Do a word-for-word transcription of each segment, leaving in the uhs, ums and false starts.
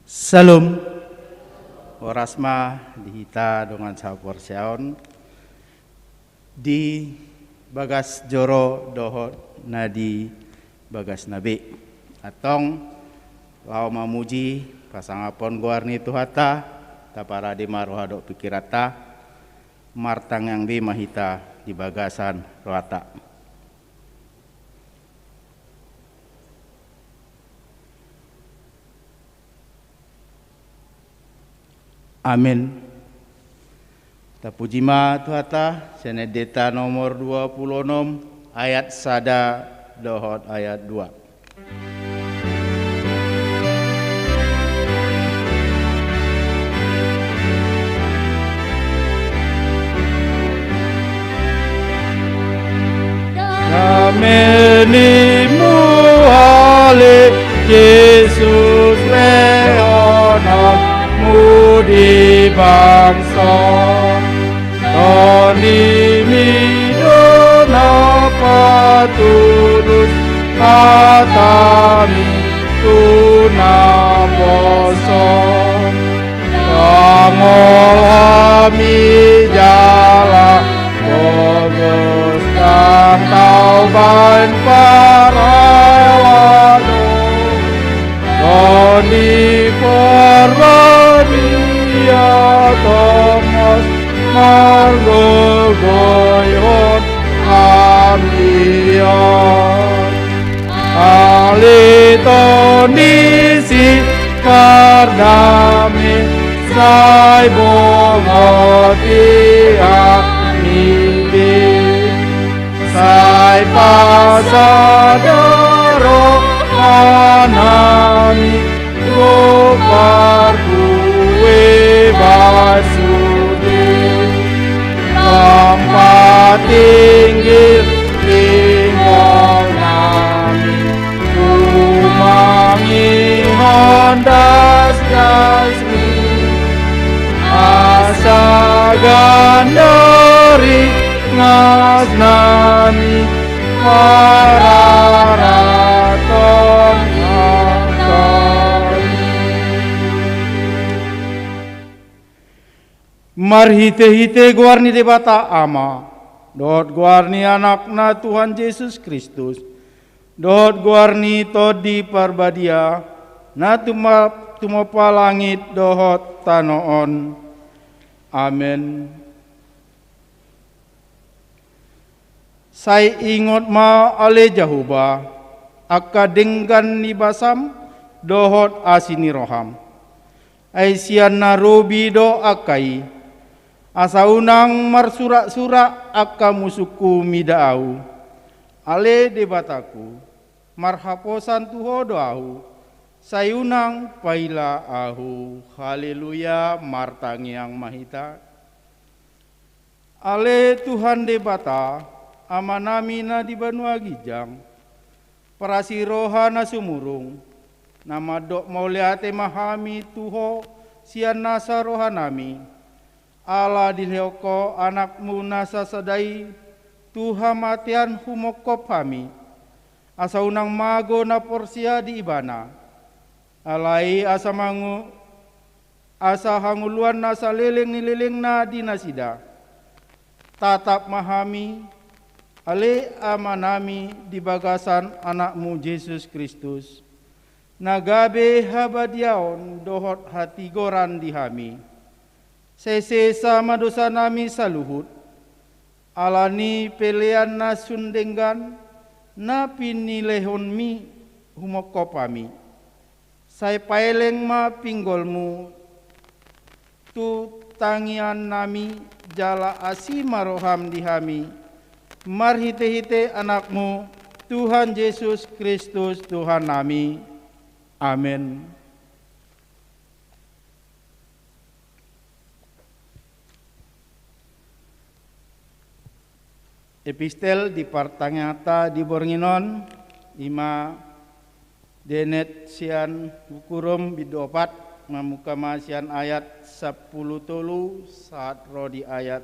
Syalom. Horas ma di hita dongan sahaporseaon di bagas joro dohot na di bagasna be. Antong laho mamuji pasangaphon goar ni Tuhanta, taparade ma roha dohot pingkiranta, martangiang be ma hita di bagasan rohanta. Amen. Tapuji ma Tuhanta, sian Endenta nomor dua pulu onom, ayat sada dohot ayat dua. Dame ni mu ale Jesus lehononmu di bangso. Tondimi do na patulus, hatami tu na poso. Tango hami jala pogos, ndang tau baen parelado. Tondi Porbadia tongos margogoihon hami on. Ale Tondi si pardame, sai bongoti hami be. Sai pasada rohanami, goar bue basude. Lam patinggil tinggal nami, tumangihon dasdasmi. Asa gandari ngasnami mararathon hami. Marhitehite goar ni Debata Ama, dohot goar ni Anakna Tuhan Jesus Kristus, dohot goar ni Tondi Parbadia, na tuma-, tumompa langit dohot tano on. Amen. Sai ingot ma ale Jahowa, angka denggan ni basam dohot asi ni roham. Ai sian na robi do angka i. Asa unang marsuraksurak angka musungku mida ahu. Ale Debatangku, marhaposan tu Ho do ahu, sai unang paila ahu. Haleluya, martangiang ma hita. Ale Tuhan Debata, Amanami na di banua ginjang, parasi roha na sumurung, na mandok mauliate ma hami tu Ho sian nasa rohanami, ala dilehon Ho Anakmu na sasada i tu hamatean humongkop hami, asa unang mago na porsea di Ibana. Alai asa mangu-, asa hangoluan na saleleng ni lelengna di nasida. Tatap ma hami, ale Amanami, di bagasan Anakmu Jesus Kristus, na gabe habadiaon dohot hatigoran di hami. Sai sesa ma dosanami saluhut, ala ni pelean na sun denggan na pinilehonmi humongkop hami. Sai paeleng ma pinggolmu tu tangiannami, jala asi ma roham di hami, marhitehite Anakmu, Tuhan Jesus Kristus, Tuhannami. Amen. Epistel di partangianganta di borngin on, i ma dienet sian buku Rom bindu opat, mamungka ma sian ayat sampulu tolu sahat ro di ayat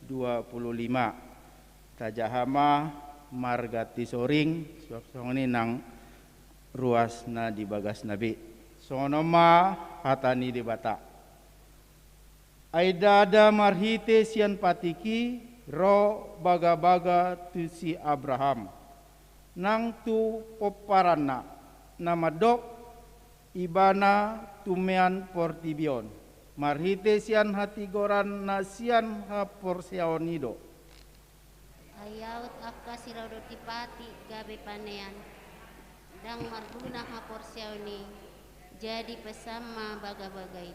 dua pulu lima. Tajaha ma marganti soring, suang songon i nang ruas na di bagasna be. Songon on ma hata ni Debata. Ai ndada marhite sian patik i ro bagabaga tu si Abraham, nang tu pomparanna, na mandok: Ibana tumean portibi on, marhite sian hatigoran na sian haporseaon i do. Ai aut angka siradotti patik gabe panean, ndang marguna haporseaon i, jadi pesan ma bagabaga i.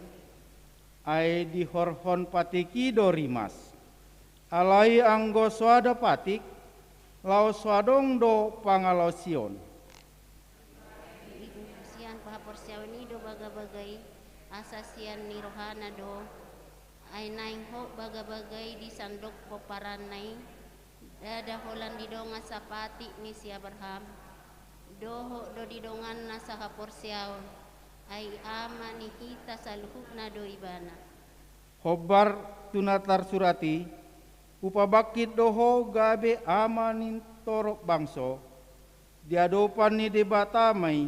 Ai dihorhon patik i do rimas. Alai anggo soada patik, laos so adong do pangalaosion. Sian haporseaon i do bagabaga i, asa sian ni rohana do. Ai naeng hot bagabaga i di sandok pomparanna i, ndada holan di dongan sapatik ni si Abraham, dohot do di donganna sahaporseaon, ai ama ni hita saluhutna do ibana. Hombar tu na tarsurat i: Hupabangkit do ho gabe ama ni torop bangso. Di adopan ni Debata ma i,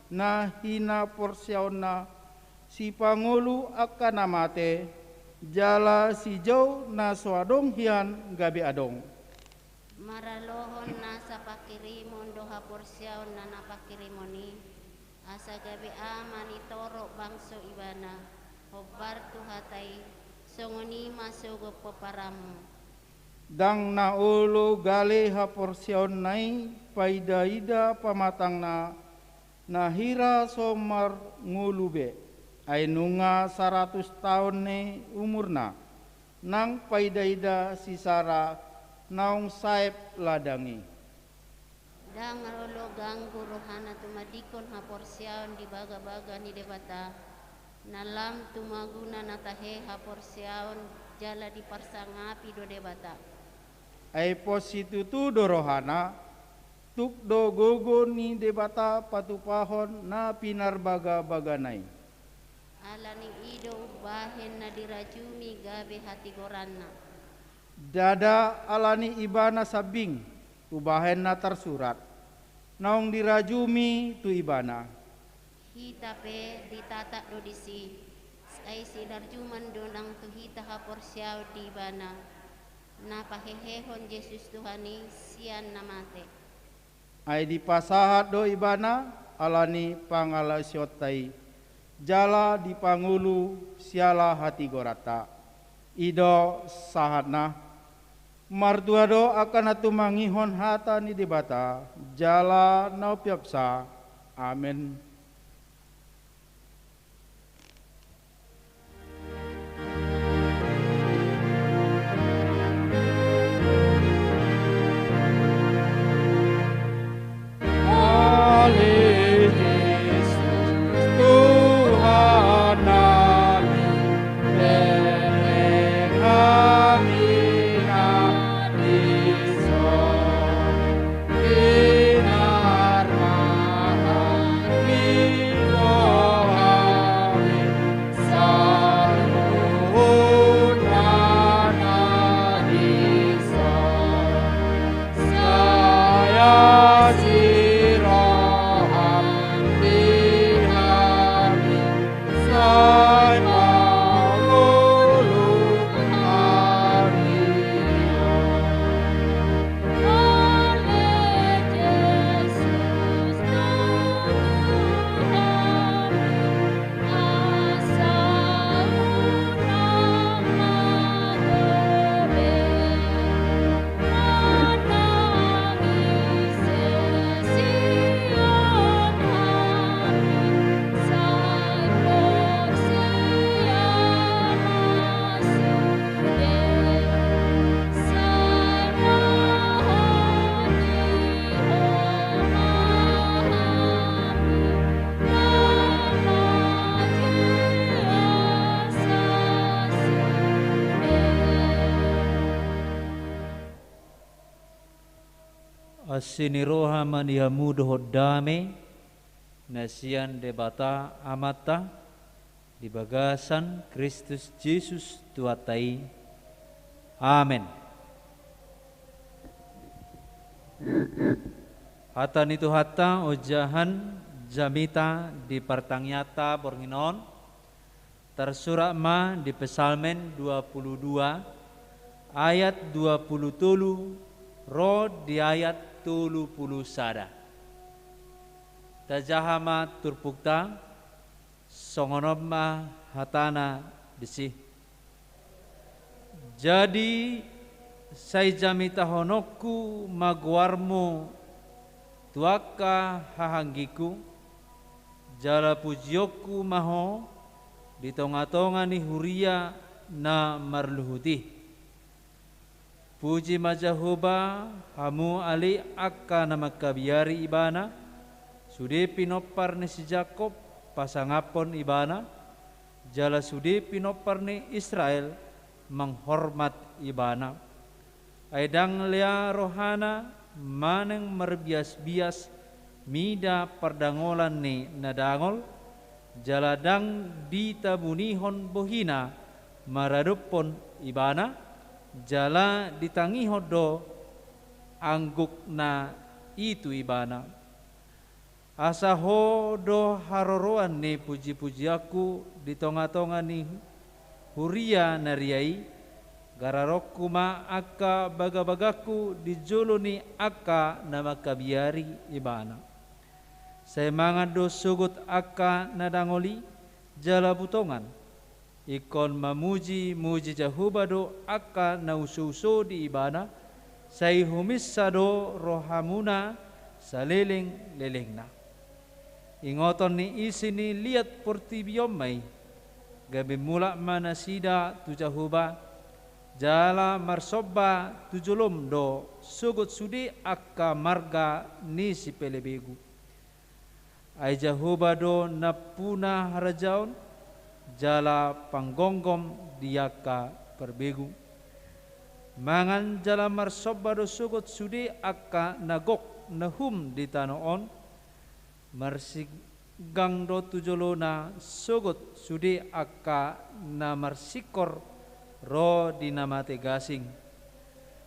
na hinaporseaonna sipangolu angka na mate, jala sijou na so adong hian gabe adong. Maralohon nasa pangkirimon do haporseaon na na pangkirimon i, asa gabe ama ni torop bangso ibana, hombar tu hata i, songon i ma sogot pomparanmu. Ndang na olo gale haporseaonna i paidaida pamatangna, na hira so marngolu be, ai nunga saratus taon ni umurna, nang paidaida si Sara naung saep ladang i. Ndang olo ganggu rohana tumandangkon haporseaon di bagabaga ni Debata, na lam tumaguna na tahe haporseaon jala diparsangapi do Debata. Ai pos situtu do rohana, tuk do gogo ni Debata patupahon na pinarbagabagana i. Ala ni i do umbahen na dirajumi gabe hatigoranna. Ndada ala ni ibana sambing, umbahen na tarsurat, naung dirajumi tu ibana. Hita pe ditatap do disi, sai sinarjuman do nang tu hita haporseaon di ibana, na pahehehon Jesus Tuhan i sian na mate. Ai dipasahat do ibana ala ni pangalaosionta i, jala dipangolu siala hatigoranta. I do sahatna. Martua do angka na tumangihon hata ni Debata, jala na umpeopsa. Amen. Asi ni roha ma di hamu dohot dame na sian Debata Amanta di bagasan Kristus Jesus Tuhanta i. Amen. Hata ni Tuhanta ojahan jamita di partangiangta borngin on, tarsurat ma di Psalmen dua puluh dua ayat dua puluh tolu ro di ayat tolu puluh sada. Tajaha ma turpukta, songon on ma hatana disi. Jadi sai jamitahononku ma goarmu tu angka hahaanggiku, jala pujionku ma ho di tongatonga ni huria na marluhut i. Puji ma Jahowa, hamu ale angka na mangkabiari Ibana, sude pinompar ni si Jakkob pasangaphon Ibana, jala sude pinompar ni Israel manghormat Ibana. Ai ndang lea rohana manang marbiasbias mida pardangolan ni na dangol, jala ndang ditabunihon bohina maradophon Ibana, jala ditangihon do anggukna i tu Ibana. Asa ho do haroroan ni pujipujianku di tongatonga ni huria na ria i, gararonku ma angka bagabagangku di jolo ni angka na mangkabiari Ibana. Sai mangan do sogot angka na dangol i jala butongan. Ingkon mamujimuji Jahowa do angka na usouso di Ibana, sai huminsa do rohamuna salelenglelengna. Ingoton ni isi ni liat portibi on ma i, gabe mulak ma nasida tu Jahowa, jala marsomba tu jolom do sogot sude angka marga ni sipelebegu. Ai Jahowa do nampuna harajaon, jala panggonggom di angka parbegu. Mangan jala marsomba do sogot sude angka na gok na hum di tano on, marsinggang do tu jolona sogot sude angka na marsingkor ro di na mate gasing.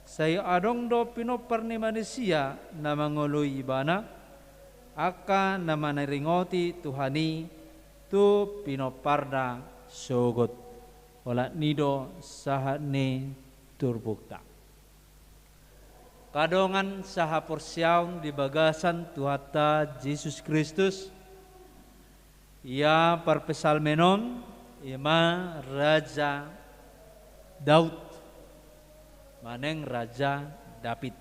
Sai adong do pinompar ni manisia na mangoloi Ibana, angka na manaringoti Tuhan i tu pinomparna sogot. Olat ni do sahat ni turpukta. Angka dongan sahaporseaon di bagasan Tuhanta Jesus Kristus, ia parpsalmen on, i ma Raja Daud, manang Raja David,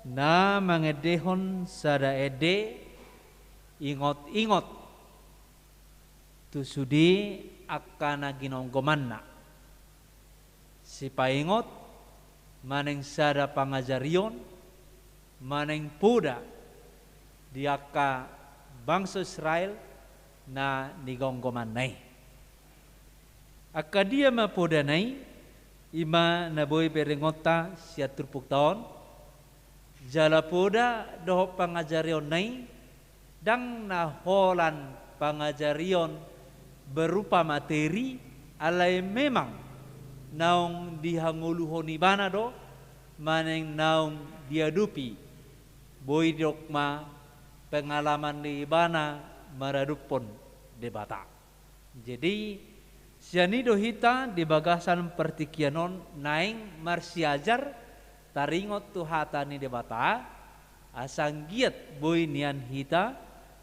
na mangendehon sada ende ingotingot tu sude angka na ginonggomanna. Sipaingot manang sada pangajarion, manang poda di angka bangso Israel na nigonggomanna i. Angka dia ma podana i, i ma na boi berengonta sian turpukta on, jala poda dohot pangajarionna i, ndang na holan pangajarion berupa materi, alai memang naung dihangoluhon ibana do, manang naung diadopi, boi didok ma pengalaman ni ibana maradophon Debata. Jadi, sian i do hita di bagasan partingkian on naeng marsiajar taringot tu hata ni Debata, asa anggiat boi nian hita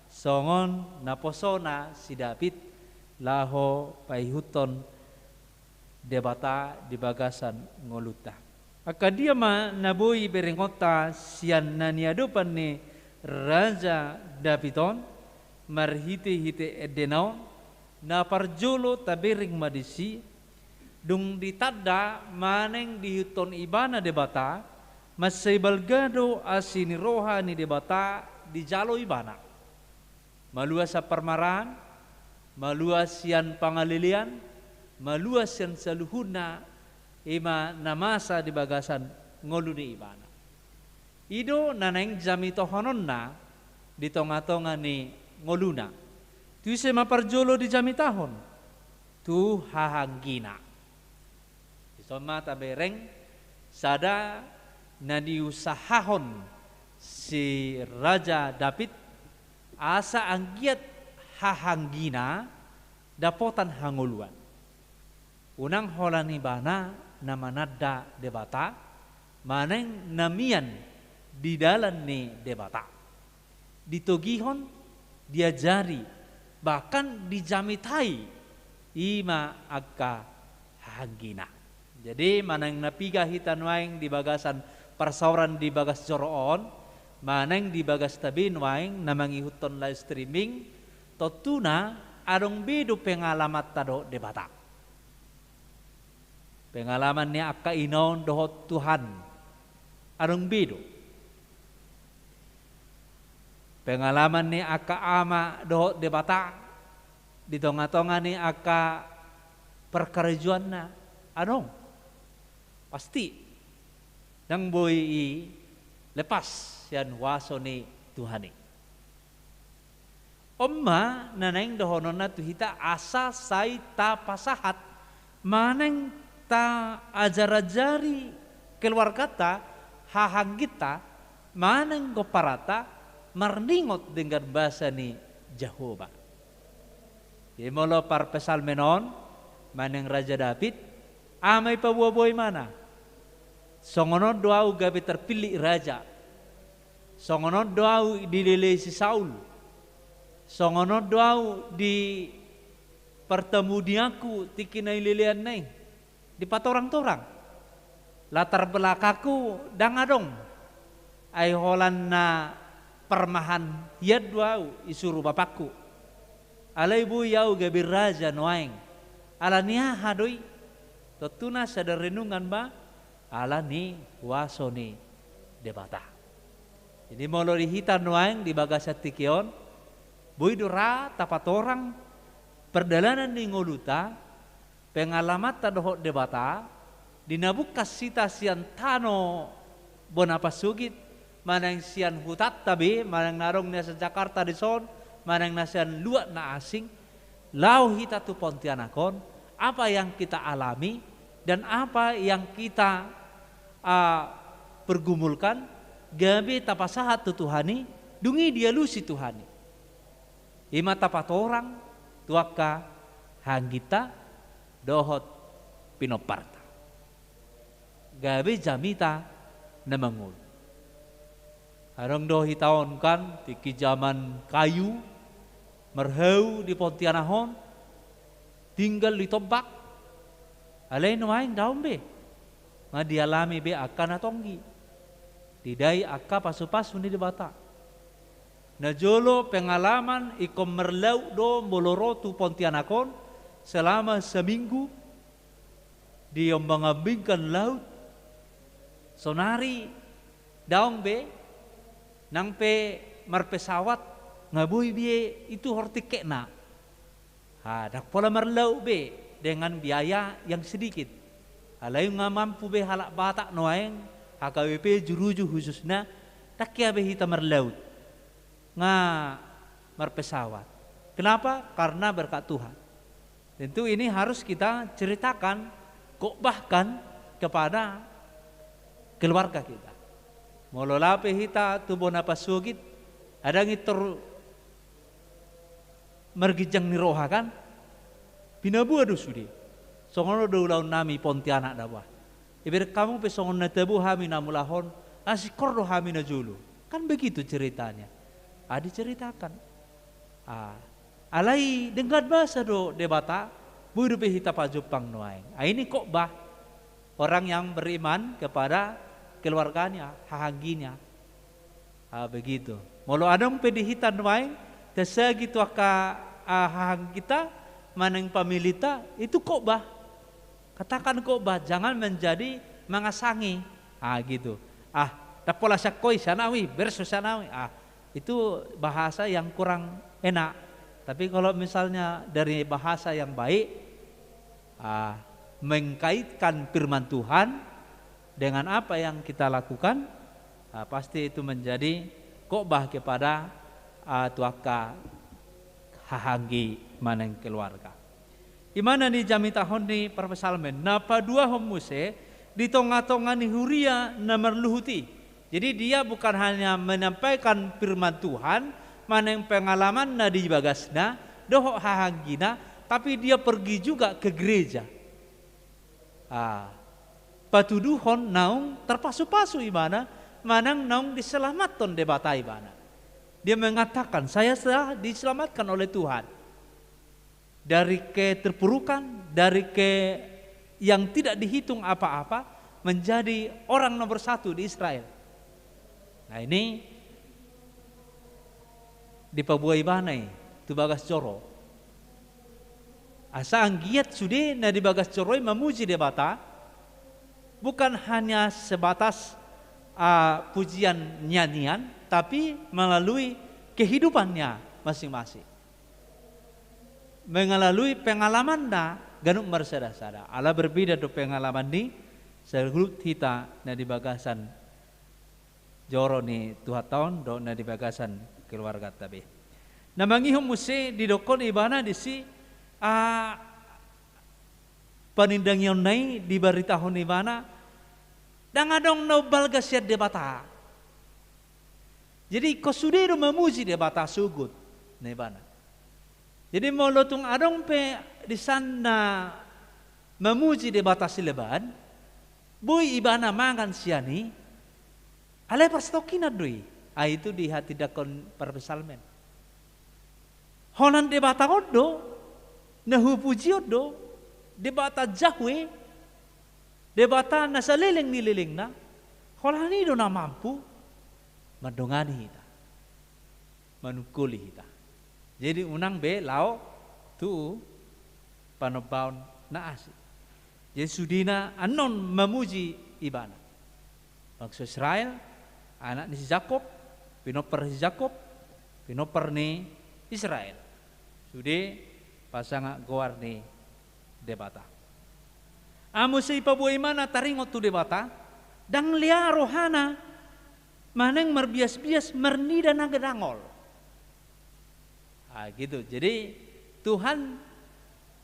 songon naposona si David laho paihuthon Debata di bagasan ngolunta. Angka dia ma na boi berengonta sian na niadopan ni Raja David on, marhitehite endena on, na parjolo tabereng ma disi, dung ditanda manang diihuthon ibana Debata, mansai balga do asi ni roha ni Debata dijalo ibana. Malua sian parmaraan, malua sian pangalelean, malua sian saluhutna, i ma na masa di bagasan ngolu ni ibana. I do na naeng jamitahononna di tongatonga ni ngoluna. Tu ise ma parjolo dijamitahon? Tu hahaanggina. Dison ma tabereng sada na diusahahon si Raja David, asa anggiat hahanggina dapotan hangoluan. Unang holan ibana na mananda Debata, manang na mian di dalan ni Debata. Ditogihon, diajari, bahkan dijamitai, i ma angka hahanggina. Jadi, manang na piga hita nuaeng di bagasan parsaoran di bagas joro on, manang di bagasta be nuaeng na mangihuthon live streaming, tontuna adong be do pengalamanta dohot Debata. Pengalaman ni angka ina on dohot Tuhan, adong be do. Pengalaman ni angka ama dohot Debata di tonga-tonga ni angka parkarejoanna, adong. Pasti. Ndang boi i lepas sian huaso ni Tuhan i. On ma na naeng dohononna tu hita asa sai tapasahat, manang taajar-ajari keluarganta, hahangginta, manang gomparanta, marningot denggan basa ni Jahowa. Jadi molo parpsalmen on, manang Raja David, aha ma ipaboa-boa ibana. Songon on do ahu gabe terpilih raja. Songon on do ahu dilelei si Saul. Songon on do ahu di partamudianku tingki na nileleanna i. Dipatorang-torang. Latar belakangku ndang adong. Ai holan na parmahan hian do ahu isuru bapakku. Alai boi ahu gabe raja nuaeng. Ala ni aha do i? Tontuna sada renungan ma, ala ni huaso ni Debata. Jadi molo di hita nuaeng di bagasan tingki on, boi do ra tapatorang pardalanan ni ngolunta, pengalamanta dohot Debata, di na bungkas hita sian tano bona pasogit, manang sian hutanta be, manang na adong na sian Jakarta dison, manang na sian luat na asing, laho hita tu Pontianak on, apa yang kita alami dan apa yang kita, ah, pergumulkan, gabe tapasahat tu Tuhan i, dung i dialusi Tuhan i. I ma tapatorang tu angka hahanggita dohot pinomparta. Gabe jamita na mangolu. Adong do hita on kan, tingki jaman kayu, marhau di Pontianak on, tinggal di tombak. Alai nuaeng daong be. Nga dialami be angka na tonggi. Didai angka pasu-pasu ni Debata. Na jolo pengalaman ingkon marlaut do molo ro tu Pontianak on selama seminggu diombang-ambingkan laut. Sonari daong be, nang pe marpesawat nga boi be i tuhor tiketna. Ha, ndang pola marlaut be dengan biaya yang sedikit. Alai nga mampu be halak Batak nuaeng, H K B P Juruju khususna, ndang hea be hita marlaut. Nga marpesawat. Kenapa? Karena berkat Tuhan. Tentu ini harus kita ceritakan, khotbahkan kepada keluarga kita. Molo lape hita tu bona pasogit, adong i tor marginjang ni roha kan? Pinaboa do sude. Songon on do ulaon nami Pontianak da bah. Ibereng hamu pe songon na tabo hami na mulahon, asing kor do hami na jolo. Kan begitu ceritanya. Ah, diceritakan. Ah, alai denggan basa do Debata, boi dope hita pajumpang nuaeng. Ah, ini khotbah orang yang beriman kepada keluarganya, hahangginya. Ah, begitu. Molo adong pe di hita nuaeng, tasagi tu angka, ah, hahanggita, manang familita, itu khotbah. Katakan khotbah, jangan menjadi mangasangi. Ah, gitu. Ah, ndang pola sian ho i, sian ahu i, berso sian ahu i. Ah, itu bahasa yang kurang enak. Tapi kalau misalnya dari bahasa yang baik, ah, mengkaitkan firman Tuhan dengan apa yang kita lakukan, ah, pasti itu menjadi khotbah kepada, ah, tu angka hahanggi manang keluarga. I ma na nijamitahon ni parpsalmen, na paduahon muse, di tonga-tonga ni huria na marluhut i. Jadi dia bukan hanya menyampaikan firman Tuhan, manang pengalamanna di bagasna, dohot hahaanggina, tapi dia pergi juga ke gereja. Ah, patuduhon naung tarpasu-pasu ibana, manang naung diselamatkan Debata ibana. Dia mengatakan, "Saya sudah diselamatkan oleh Tuhan." Dari keterpurukan, dari ke-, yang tidak dihitung apa-apa, menjadi orang nomor satu di Israel. Nah, ini dipaboa ibana i tu bagas joro. Asa anggiat sude na di bagas joro i mamuji Debata, bukan hanya sebatas, ah, pujian nyanyian, tapi melalui kehidupannya masing-masing. Melalui pengalamanna ganup marsada-sada. Ala berbeda do pengalaman ni saluhut hita na di bagasan joro ni Tuhanta on dohot na di bagasan keluarganta be. Na mangihut muse didokkon ibana disi, ah, panindangionna i dibaritahon ibana, ndang adong na umbalga sian Debata. Jadi ingkon sude do mamuji Debata sogot, ninna ibana. Jadi molo tung adong pe di san na mamuji Debata sileban, boi ibana mangan sian i, alai parsatongkinan do i. Ah, itu dihatindangkon parpsalmen. Holan Debata on do, na hupuji on do, Debata Jahwe, Debata na saleleng ni lelengna, holan i do na mampu mandongani hita, manungkoli hita. Jadi unang be laho tu panombaon na asing. Jadi sudena annon mamuji ibana. Bangso Israel, anak ni si Jakob, pinompar ni si Jakob, pinompar ni Israel. Sude pasangap goar ni Debata. Aha muse dipaboa ibana taringot tu Debata, ndang lea rohana manang marbias-bias marnida na dangol. Ah, gitu. Jadi Tuhan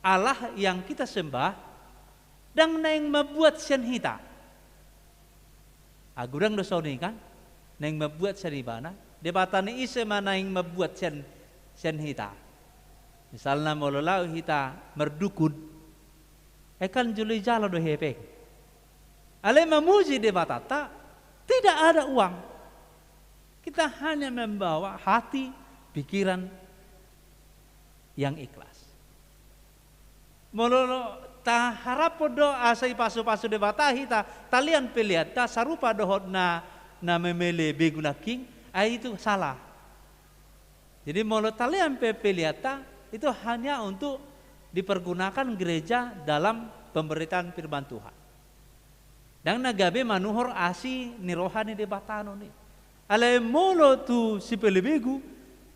Allah yang kita sembah, ndang naeng mambuat sian hita. Ah, godang do songon i kan? Naeng mambuat sian ibana. Debata ni ise ma naeng mambuat sian, sian hita? Misalna molo laho hita mardukun, eh, kan jolo dijalo do hepeng. Alai mamuji Debatanta, tidak ada uang. Kita hanya membawa hati, pikiran yang ikhlas. Molo taharap do asa dipasu-pasu Debata hita, talean peleanta sarupa dohot na, na memele begu nangkin, ai itu salah. Jadi molo talean pe peleanta, itu hanya untuk dipergunakan gereja dalam pemberitaan firman Tuhan. Ndang na gabe manuhor asi ni roha ni Debata annon i. Alai molo tu sipelebegu,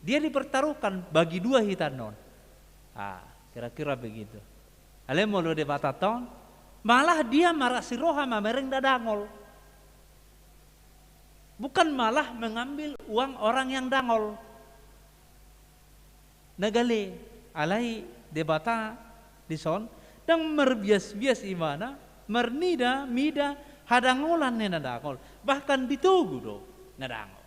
dia dipertaruhkan, bagi dua hita annon. Ah, kira-kira begitu. Alai molo Debatanta on, malah dia marasi roha mamereng na dangol. Bukan malah mengambil uang orang yang dangol. Na gale, alai Debata dison, ndang marbias-bias ibana, marnida-mida hadangolan ni na dangol. Bahkan ditogu do na dangol.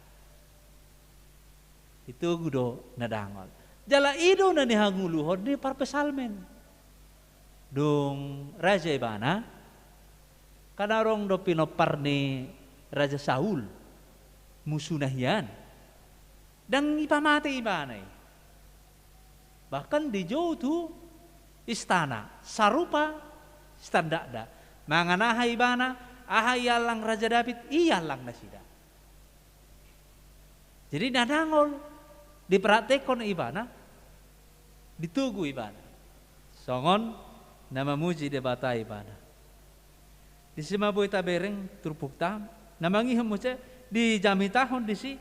Ditogu do na dangol. Jala i do na nihangoluhon ni parpsalmen. Dung raja ibana, kan adong do pinompar ni Raja Saul, musuna hian. Ndang ipamate ibana i. Bahkan dijou tu istana, sarupa standarna. Mangan aha ibana, aha iallang Raja Daud, iallang nasida. Jadi na dangol dipraktekhon ibana, ditogu ibana. Songon na mamuji Debata ibana. Disi ma boi tabereng turpukta, na mangihut muse dijamitahon disi,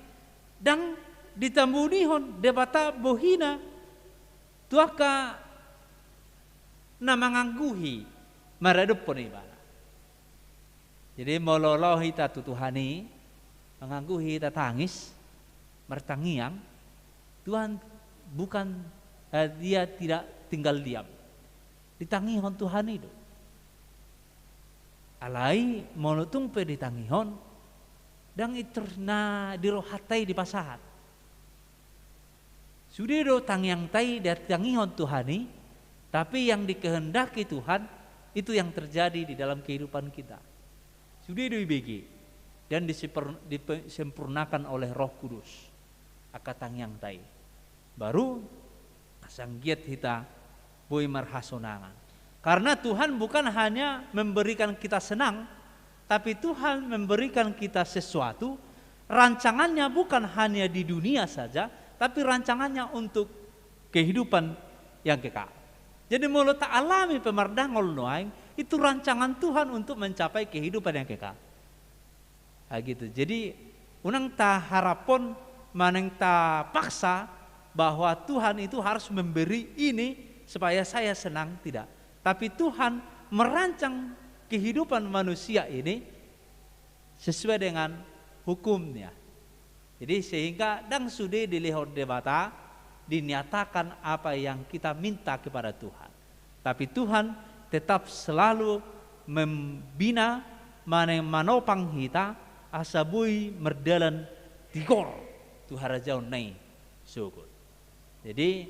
ndang ditambunihon Debata bohina tu angka na mangangguhi maradophon ibana. Jadi molo laho hita tu Tuhan i, mangangguhi hita tangis, martangiang, Tuhan bukan, eh, dia tidak tinggal diam. Ditangihon Tuhan i do. Alai molo tung pe ditangihon, ndang i tor na di rohanta i dipasahat. Sude do tangiangta i ditangihon Tuhan i, tapi yang dikehendaki Tuhan, itu yang terjadi di dalam kehidupan kita. Sude do ibege dan disempur-, disempurnakan oleh Roh Kudus angka tangiangta i. Baru asa anggiat hita boi marhasonangan. Karena Tuhan bukan hanya memberikan kita senang, tapi Tuhan memberikan kita sesuatu, rancangannya bukan hanya di dunia saja, tapi rancangannya untuk kehidupan yang kekal. Jadi molo taalami pe mardangol nuaeng, itu rancangan Tuhan untuk mencapai kehidupan yang kekal. Ah, gitu. Jadi, unang taharaphon manang tapaksa bahwa Tuhan itu harus memberi ini supaya saya senang, tidak. Tapi Tuhan merancang kehidupan manusia ini sesuai dengan hukum-Nya. Jadi, sehingga ndang sude dilehon Debata, dinyatakan apa yang kita minta kepada Tuhan. Tapi Tuhan tetap selalu membina, manang manopang hita, asa boi mardalan tigor tu harajaon-Na i sogot. Jadi,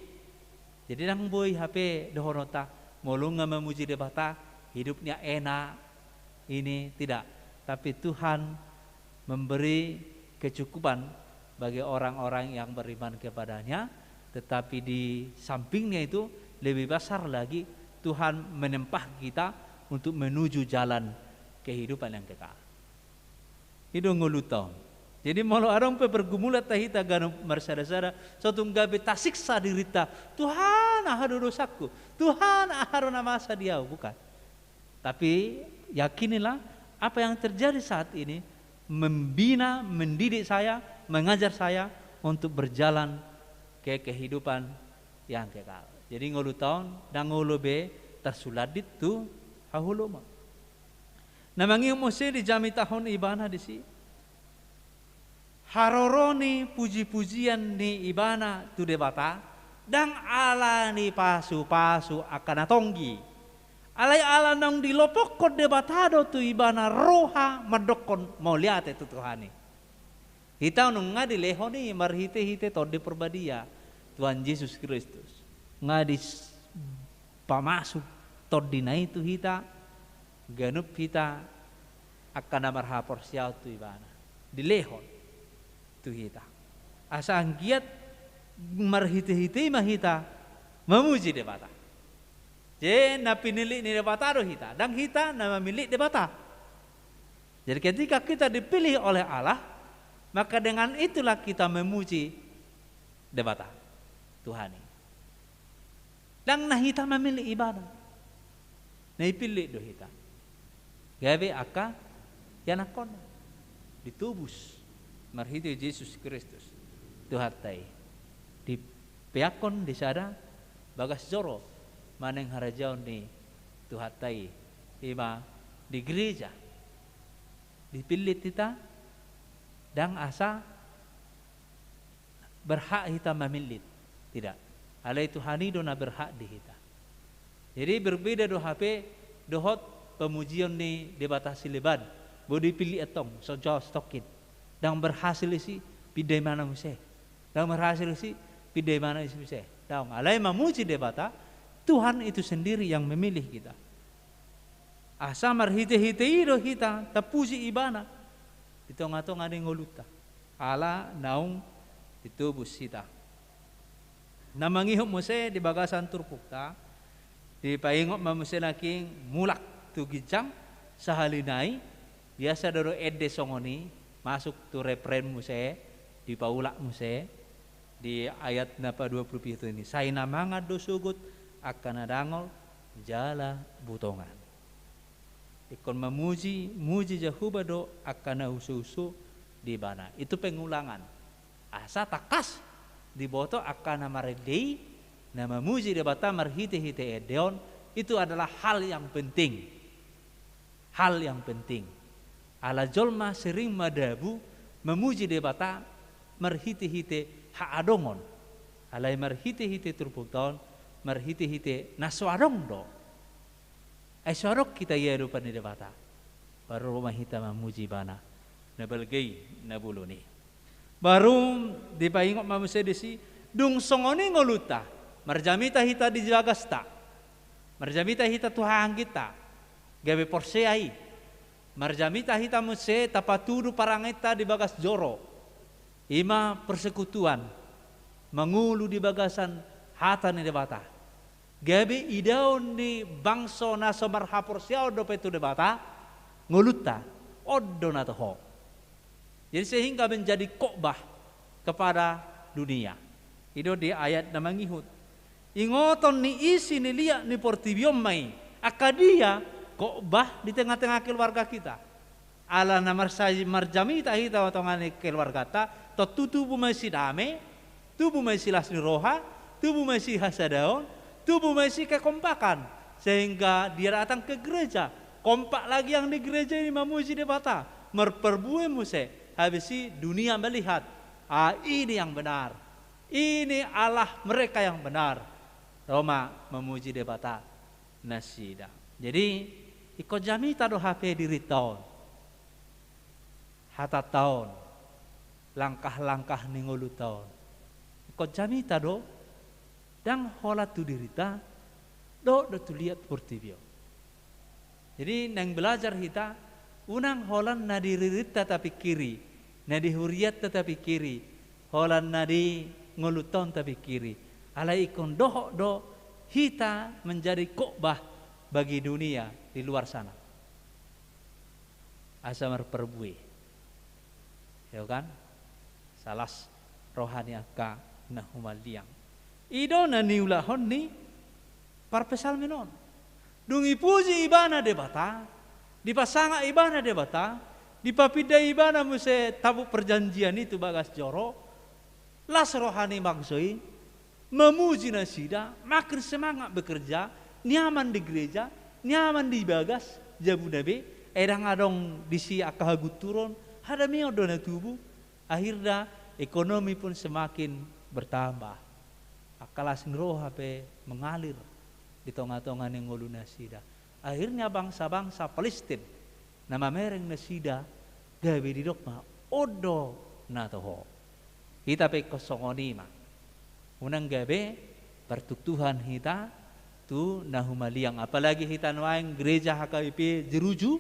jadi ndang boi hape dohononta, molo nunga mamuji Debata, hidupnya enak, ini, tidak. Tapi Tuhan memberi kecukupan bagi orang-orang yang beriman kepada-Nya, tetapi di sampingnya itu lebih besar lagi, Tuhan menempa kita untuk menuju jalan kehidupan yang kekal. I do ngolunta on. Jadi molo adong pe pergumulanta hita ganup marsada-sada, so tung gabe tasiksa dirinta, "Tuhan, aha do dosangku? Tuhan, aha do na masa di ahu?" Bukan. Tapi yakinilah, apa yang terjadi saat ini membina, mendidik saya, mengajar saya untuk berjalan ke kehidupan yang kekal. Jadi ngolunta on, ndang olo be tarsulandit tu haholomon. Na mangihut muse dijamitahon ibana disi. Haroro ni puji-pujian ni ibana tu Debata, ndang ala ni pasu-pasu angka na tonggi. Alai ala naung dilopokkon Debata do tu ibana roha mandokkon mauliate tu Tuhan i. Hita nunga dilehon i marhite-hite Tondi Parbadia, Tuhan Jesus Kristus. Nunga di s-, pamasuk Tondi-Na i tu hita, ganup hita angka na marhaporseaon tu ibana. Dilehon tu hita. Asa anggiat marhite-hite i ma hita mamuji Debata. Jadi na pinillit ni Debata do hita, ndang hita na mamillit Debata. Jadi ketika kita dipilih oleh Allah, maka dengan itulah kita memuji Debata, Tuhan i. Ndang na hita mamillit ibana. Na ipillit do hita gabe angka ianakhonna, ditobus marhite Jesus Kristus Tuhanta i. Dipeakkon di sada bagas joro manang harajaon ni Tuhanta i, i ma di gereja. Dipillit hita, ndang asa berhak hita mamillit. Tidak. Alai Tuhan i do na berhak di hita. Jadi berbeda do hape dohot pamujion ni debata sileban. Boi dipillit antong, so jaos tokkin. Ndang berhasil disi, pinda ibana muse. Ndang berhasil disi, pinda ibana muse. Ndang, alai mamuji Debata, Tuhan itu sendiri yang memilih kita. Asa marhite-hite i do hita tapuji ibana di tonga-tonga ni ngolunta. Ala naung ditobus hita. Na mangihut muse di bagasan turpukta, dipaingot ma muse nangkin mulak tu ginjang, sahali nai, biasa do ende songon i, masuk tu refren muse, dipaulak muse, di ayat na padua pulu pitu i, sai na mangan do sogot angka na dangol jala butongan. Ingkon mamuji, muji Jahowa do angka na huso-huso di ibana. Itu pengulangan. Asa tangkas diboto angka na marende i, na mamuji Debata marhite-hite ende on, itu adalah hal yang penting. Hal yang penting. Ala jolma sering madabu mamuji Debata marhite-hite haadongon. Alai marhite-hite turpukta on, marhite-hite na so adong do. Ai so adong hita i adopan ni Debata. Baru ma hita mamuji Ibana na balga i, na bolon i. Baru dipaingot ma muse disi, dung songon i ngolunta, marjamita hita di bagasta, marjamita hita tu hahaangginta, gabe porsea i, marjamita hita muse tapatudu paranginta di bagas joro, i ma persekutuan, mangolu di bagasan hata ni Debata. Gabe idaon ni bangso na so marhaporseaon dope tu Debata, ngolunta, on do na toho. Jadi sehingga menjadi khotbah kepada dunia. I do di ayat na mangihut. Ingoton ni isi ni liat ni portibi on ma i. Angka dia khotbah di tengah-tengah keluarga kita. Ala na marsai-, marjamita hita tonga ni keluargata, tontu tubu ma i si dame, tubu ma i si las ni roha, tubu ma i si hasadaon, tubu ma i si kekompakan. Sehingga dia datang ke gereja, kompak lagi yang di gereja ini mamuji Debata, marparbue muse, habis i dunia melihat, ah, ini yang benar, ini Allah mereka yang benar. Ro ma mamuji Debata nasida. Jadi, ingkon jamita do hape dirinta on, hatanta on, langkah-langkah ni ngolunta on. Ingkon jamita do, ndang holan tu dirinta, dohot do tu liat portibi on. Jadi, naeng belajar hita, unang holan na di ririnta tapingkiri, na di hurianta tapingkiri, holan na di ngolunta on tapingkiri. Alai ingkon dohot do hita menjadi khotbah bagi dunia di luar sana. Asa marparbue. Iyo kan? Salas roha ni angka na humaliang. I do na niulahon ni parpsalmen on. Dung dipuji ibana Debata, dipasangap ibana Debata, dipapinda ibana muse tabuk perjanjian i tu bagas joro, las roha ni bangso i, mamuji nasida, makin semangat bekerja, nyaman di gereja, nyaman di bagas jabuna be, ai ndang adong disi angka hagunturon, hadameon do na tubu, akhirna ekonomi pun semakin bertambah. Angka las ni roha pe mengalir di tonga-tonga ni ngolu nasida. Akhirnya bangsa-bangsa Palestin na mamereng nasida gabe didok ma, on do na toho. Hita pe ingkon songon i ma. Unang gabe partuktuhan hita tu na humaliang. Apalagi hita nuaeng gereja H K B P Jeruju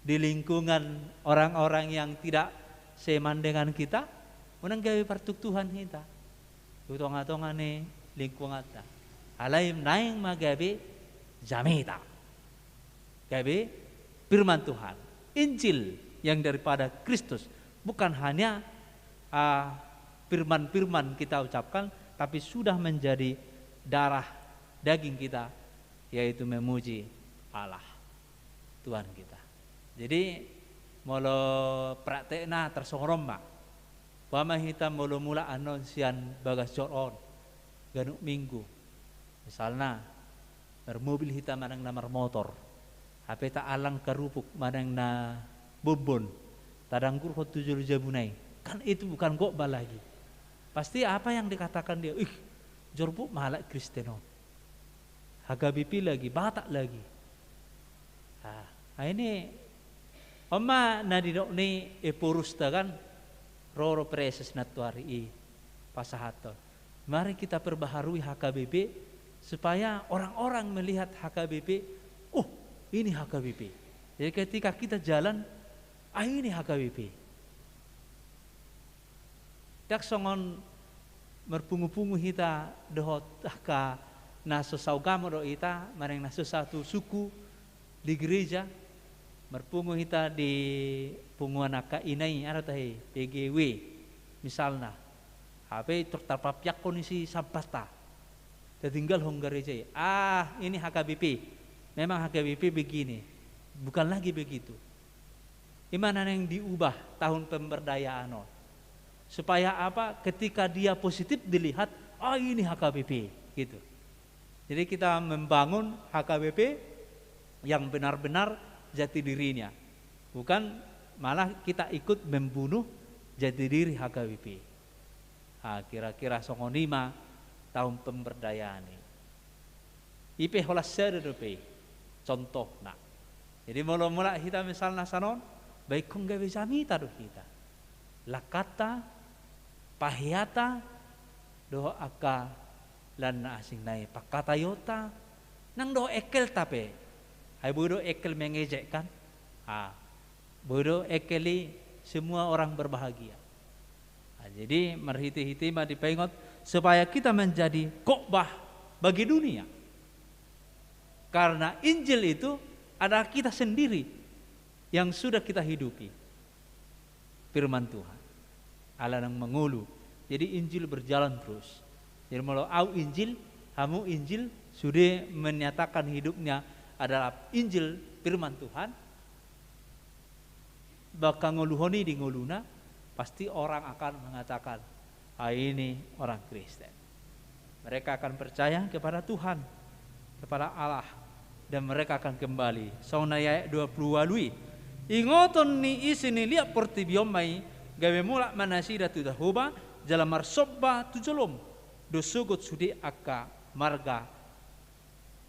di lingkungan orang-orang yang tidak seiman dengan kita, unang gabe partuktuhan hita tu tonga-tonga ni lingkunganta. Alai naeng ma gabe jamita. Gabe firman Tuhan, Injil yang daripada Kristus. Bukan hanya, ah, firman-firman kita ucapkan, tapi sudah menjadi darah daging kita, yaitu memuji Allah, Tuhan kita. Jadi, molo praktekna tarsongon on ma. Umpama hita molo mulak annon sian bagas joro on, ganup minggu. Misalna, marmobil hita manang na marmotor. Hape taallang karupuk manang na bonbon. Tadanggurhon tu jolo jabuna i. Kan itu bukan khotbah lagi. Pasti apa yang dikatakan dia, "Ih, jorbu ma halak Kristen on. H K B P lagi, Batak lagi." Ah, ah, ini, on ma na didok ni Ephorus ta kan, ro do praeses nantuari i pasahathon. Mari kita perbaharui H K B P supaya orang-orang melihat H K B P, "Oh, ini H K B P." Jadi ketika kita jalan, "Ah, ini H K B P." Ndang songon marpungu-pungu hita dohot angka na so saugamo dohot hita, manang na so satu suku di gereja, marpungu hita di punguan angka ina i, aha do tahe, P G W, misalna. Hape tor tapapiakkon i si sampahta. Tatinggalhon gareja i. Ah, ini H K B P. Memang H K B P begini. Bukan lagi begitu. I ma na naeng diubah tahun pemberdayaan on. Supaya apa? Ketika dia positif dilihat, "Ah, ini H K B P," gitu. Jadi kita membangun H K B P yang benar-benar jati dirinya. Bukan malah kita ikut membunuh jati diri H K B P. Ah, kira-kira songon i ma tahun pemberdayaan i. I pe holan sada dope i. Contohna. Jadi molo mulak hita misalna sanon, baik hon gabe jamita do hita. Langkanta, paheata, dohot angka lan na asing nai pangkataionta, nang dohot engkelta pe. Ai boi do engkel mengejek kan? Ah, boi do engkel i semua orang berbahagia. Nah, jadi marhite-hite ma dipaingot supaya kita menjadi khotbah bagi dunia. Karena Injil itu adalah kita sendiri yang sudah kita hidupi. Firman Tuhan. Ala naung mangolu. Jadi Injil berjalan terus. Jadi molo au Injil, hamu Injil, sude menyatakan hidupnya adalah Injil firman Tuhan, bangka ngoluhon i di ngoluna, pasti orang akan mengatakan, "Ah, ini orang Kristen." Mereka akan percaya kepada Tuhan, kepada Allah, dan mereka akan kembali. Songon na i ayat dua puluh ualu i, ingoton ni isi ni liat portibi on ma i, gabe mulak ma nasida tu Jahowa, jala marsomba tu jolom, do sogot sude angka marga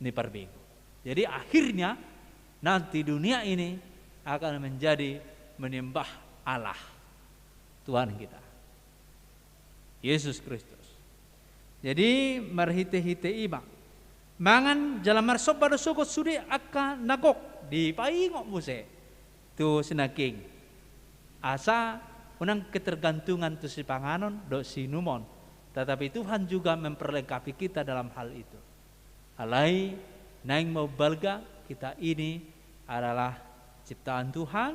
ni parbegu. Jadi akhirnya nanti dunia ini akan menjadi menyembah Allah, Tuhan kita, Yesus Kristus. Jadi marhite-hite i ma, mangan jala marsomba do sogot sude angka na gok, dipaingot muse tu si nangkin. Asa unang ketergantungan tu sipanganon dohot siinumon, tetapi Tuhan juga memperlengkapi kita dalam hal itu. Alai naeng maumbalga, kita ini adalah ciptaan Tuhan,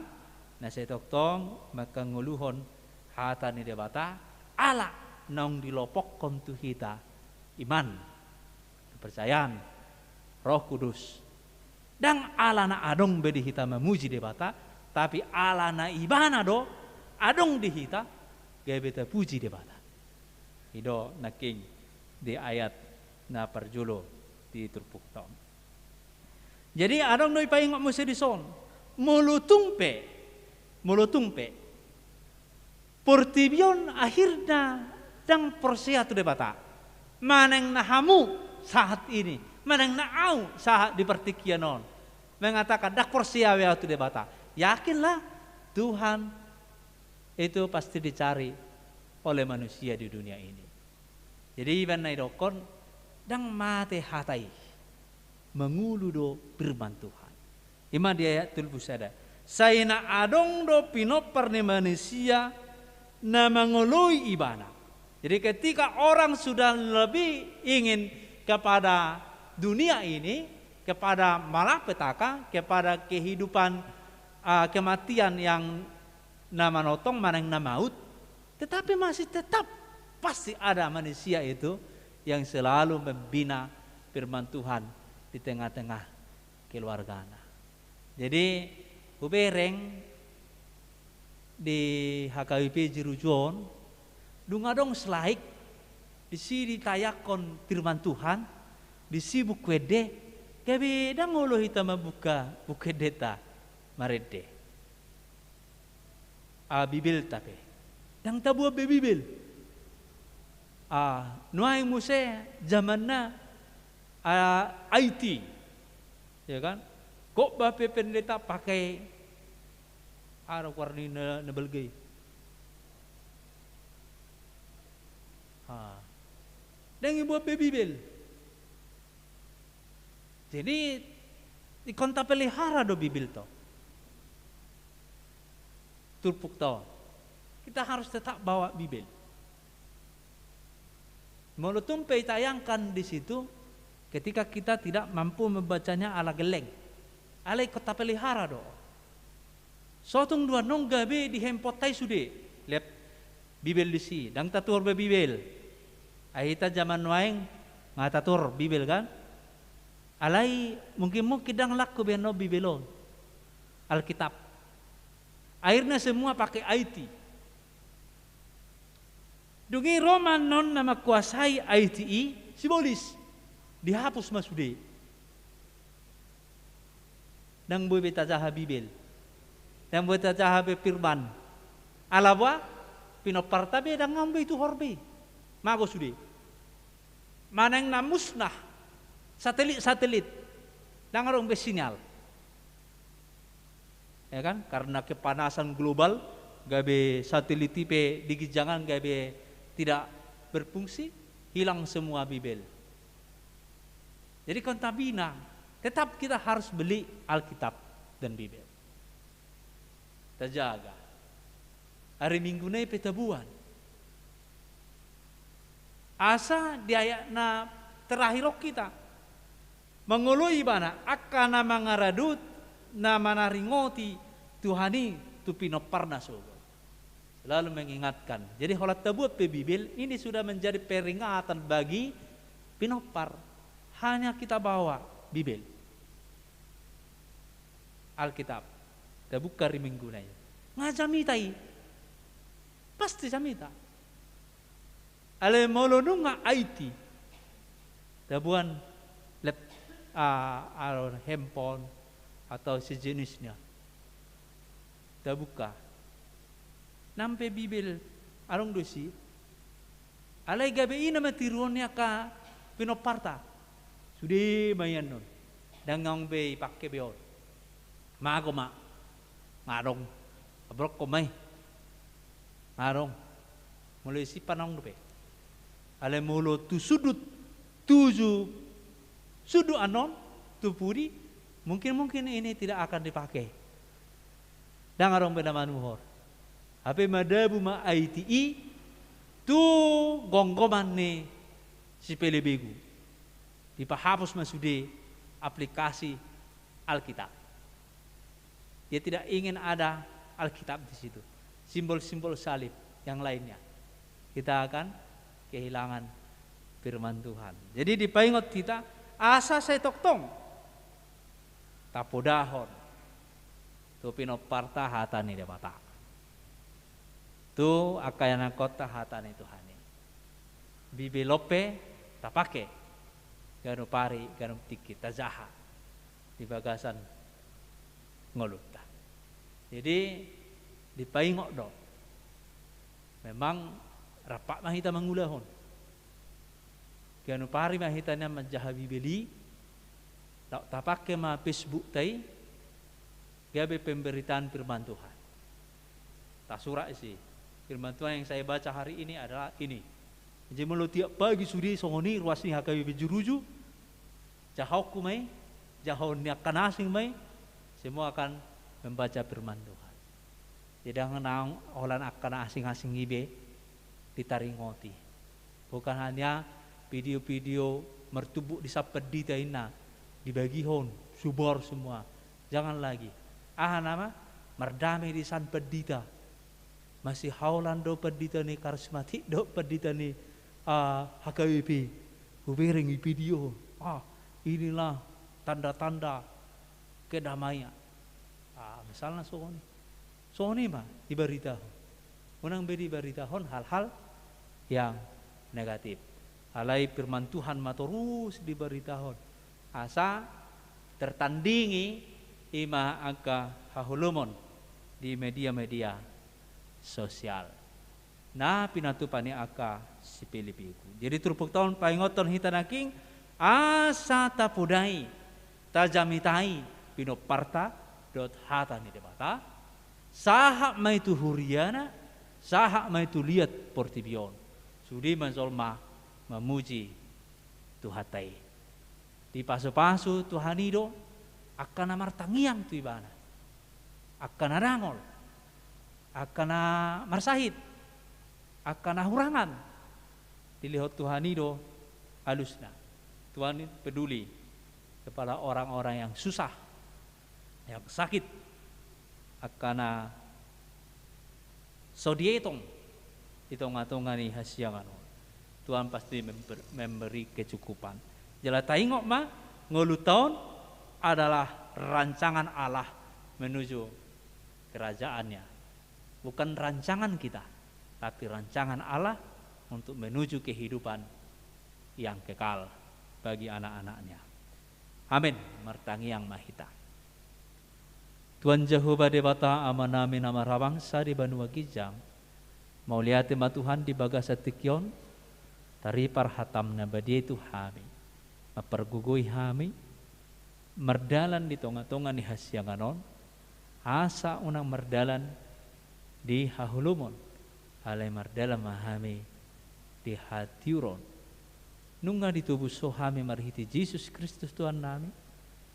na sai tongtong mangkangoluhon hata ni Debata, ala naung dilopokkon tu hita iman, kepercayaan, Roh Kudus. Ndang ala na adong be di hita mamuji Debata, tapi ala na Ibana do adong di hita, gabe tapuji Debata. I do nangkin di ayat na parjolo di turpukta on. Jadi adong do dipaingot muse dison, molo tung pe, molo tung pe portibi on akhirna ndang porsea tu Debata, manang na hamu sahat ini, manang na au sahat di partingkian on, mengatakan ndang porsea be au tu Debata, yakinlah, Tuhan itu pasti dicari oleh manusia di dunia ini. Jadi iba na didokkon, ndang mate hata i, mangolu do firman Tuhan. I ma di ayat tolu pulu sada. Sai na adong do pinompar ni manusia na mangoloi ibana. Jadi ketika orang sudah lebih ingin kepada dunia ini, kepada malapetaka, kepada kehidupan, ah, kematian yang na manotong manang na maut, tetapi masih tetap pasti ada manusia itu yang selalu membina firman Tuhan di tengah-tengah keluargana. Jadi hubereng di H K B P Jeruju on, dung adong slaik, disi ditayangkon firman Tuhan, disi Buku Ende, gabe ndang olo hita mambuka Buku Endenta marende. Ah, Bibelta pe. Ndang taboan be Bibel. Ah, nuaeng muse zamanna, ah, I T. Ya kan? Khotbah pe pendeta pakai, aha do goar ni na, na balga i. Ah. Ndang diboan be Bibel. Jadi ingkon tapelihara do Bibelta on. Turpukta on. Kita harus tetap bawa Bibel. Molo tung pe ditayangkan di situ, ketika kita tidak mampu membacanya ala gelleng, alai ingkon tapelihara do. So tung do annon gabe di handphoneta i sude, lihat Bibel disi, ndang tatuhor be Bibel. Ai hita zaman nuaeng nga tatuhor Bibel kan? Alai mungkin-mungkin ndang laku be annon Bibel on, Alkitab. Akhirna semua pakai I T. Dung i ro ma annon na mangkuasai I T i, sibolis. Dihapus ma sude. Ndang boi be tajaha Bibel. Ndang boi tajaha be Firman. Ala boha? Pinomparta be ndang adong be dituhor be. Mago sude. Manang na musnah. Satelit-satelit. Ndang adong be sinyal. Ya kan? Karena kepanasan global, gabe satelit i pe di ginjangan gabe tidak berfungsi, hilang semua Bibel. Jadi kontabina, tetap kita harus beli Alkitab dan Bibel. Tajaga. Ari Minggu nai pe taboan. Asa di ayat na terakhir on hita mangoloi ibana, angka na mangaradot, na manaringoti Tuhan i tu pinomparna sogot. Selalu mengingatkan. Jadi holan taboan pe Bibel, ini sudah menjadi peringatan bagi pinompar. Hanya kita bawa Bibel. Alkitab. Tabuka ari Minggu nai. Nga jamita i. Pasti jamita. Alai molo nunga I T, taboan lap-, ah, anu, handphone atau sejenisnya. Tabuka. Nang pe Bibel adong do disi. Alai gabe i na matiruon ni angka pinomparta. Sude ma i annon. Ndang adong be ipake be on. Mago ma. Nga adong. Abrok ko mai. Nga adong. Molo i simpan adong dope. Alai molo tu sudut, tuju sudut annon, tu pudi, mungkin-mungkin ini tidak akan dipakai. Ndang adong be na manuhor. Hape madabu ma I T i tu gomgoman ni si Pele Begu. Dipahapus ma sude aplikasi Alkitab. Dia tidak ingin ada Alkitab di situ. Simbol-simbol salib yang lainnya. Kita akan kehilangan firman Tuhan. Jadi dipaingot hita, asa sai tongtong tapodahon tu pinomparta hata ni Debata. Tu angka ianakhonta hata ni Tuhan i. Bibel on pe tapake ganup ari, ganup tingki, tajaha di bagasan ngolunta. Jadi, dipaingot do. Memang rap ma hita mangulahon. Ganup ari ma hita nian manjaha Bibel i, ta-, tapake ma Facebook ta i, gabe pemberitaan firman Tuhan. Tasurat isi. Firman Tuhan yang saya baca hari ini adalah ini. Jadi molo tiap pagi sude songon i ruas ni H K B P Juruju, jahaonku ma i, jahaon ni angka na asing ma i, semua akan membaca firman Tuhan. Jadi ndang holan angka na asing-asing i be ditaringoti. Bukan hanya video-video martumbuk di sian pandita inna dibagihon, subar semua. Jangan lagi. Aha nama? Mardame di sian pandita. Masihaolan do pandita ni karismatik dohot pandita ni, ah, H K B P. Hubereng i video. Ah, inilah tanda-tanda kedamaian. Ah, misalna songon i. Songon i ma dibaritahon. Unang be dibaritahon hal-hal yang negatif. Alai firman Tuhan ma torus dibaritahon. Asa tertandingi i ma angka haholomon di media-media sosial. Na pinatupa ni angka si Pele Begu. Jadi turpukta on paingothon hita nangkin, asa tapodai, tajamitai pinomparta dohot hata ni Debata, sahat ma i tu huriana, sahat ma i tu liat portibi on. Sude ma jolma mamuji Tuhanta i. Dipasupasu Tuhan i do angka na martangiang tu ibana. Angka na dangol, angka na marsahit, angka na hurangan. Dilehon Tuhan i do alusna. Tuhan peduli kepada orang-orang yang susah, yang sakit, angka na so dietong di tonga-tonga ni hasiangan on. Tuhan pasti member-, memberi kecukupan. Jala taingot ma, ngolunta on adalah rancangan Allah menuju kerajaan-Nya. Bukan rancangan kita, tapi rancangan Allah untuk menuju kehidupan yang kekal bagi anak-anak-Nya. Amin. Martangiang ma hita. Tuhan Jahowa Debata, Amanami na marhabangsa di banua ginjang, mauliate ma Tuhan di bagasan tingki on, taripar hataM na badia i tu hami, mampargogoi hami, mardalan di tonga-tonga ni hasiangan on, Asa unang mardalan di haholomon, alai mardalan ma hami di hatiuron. Nunga ditobus Ho hami marhite Jesus Kristus Tuhannami,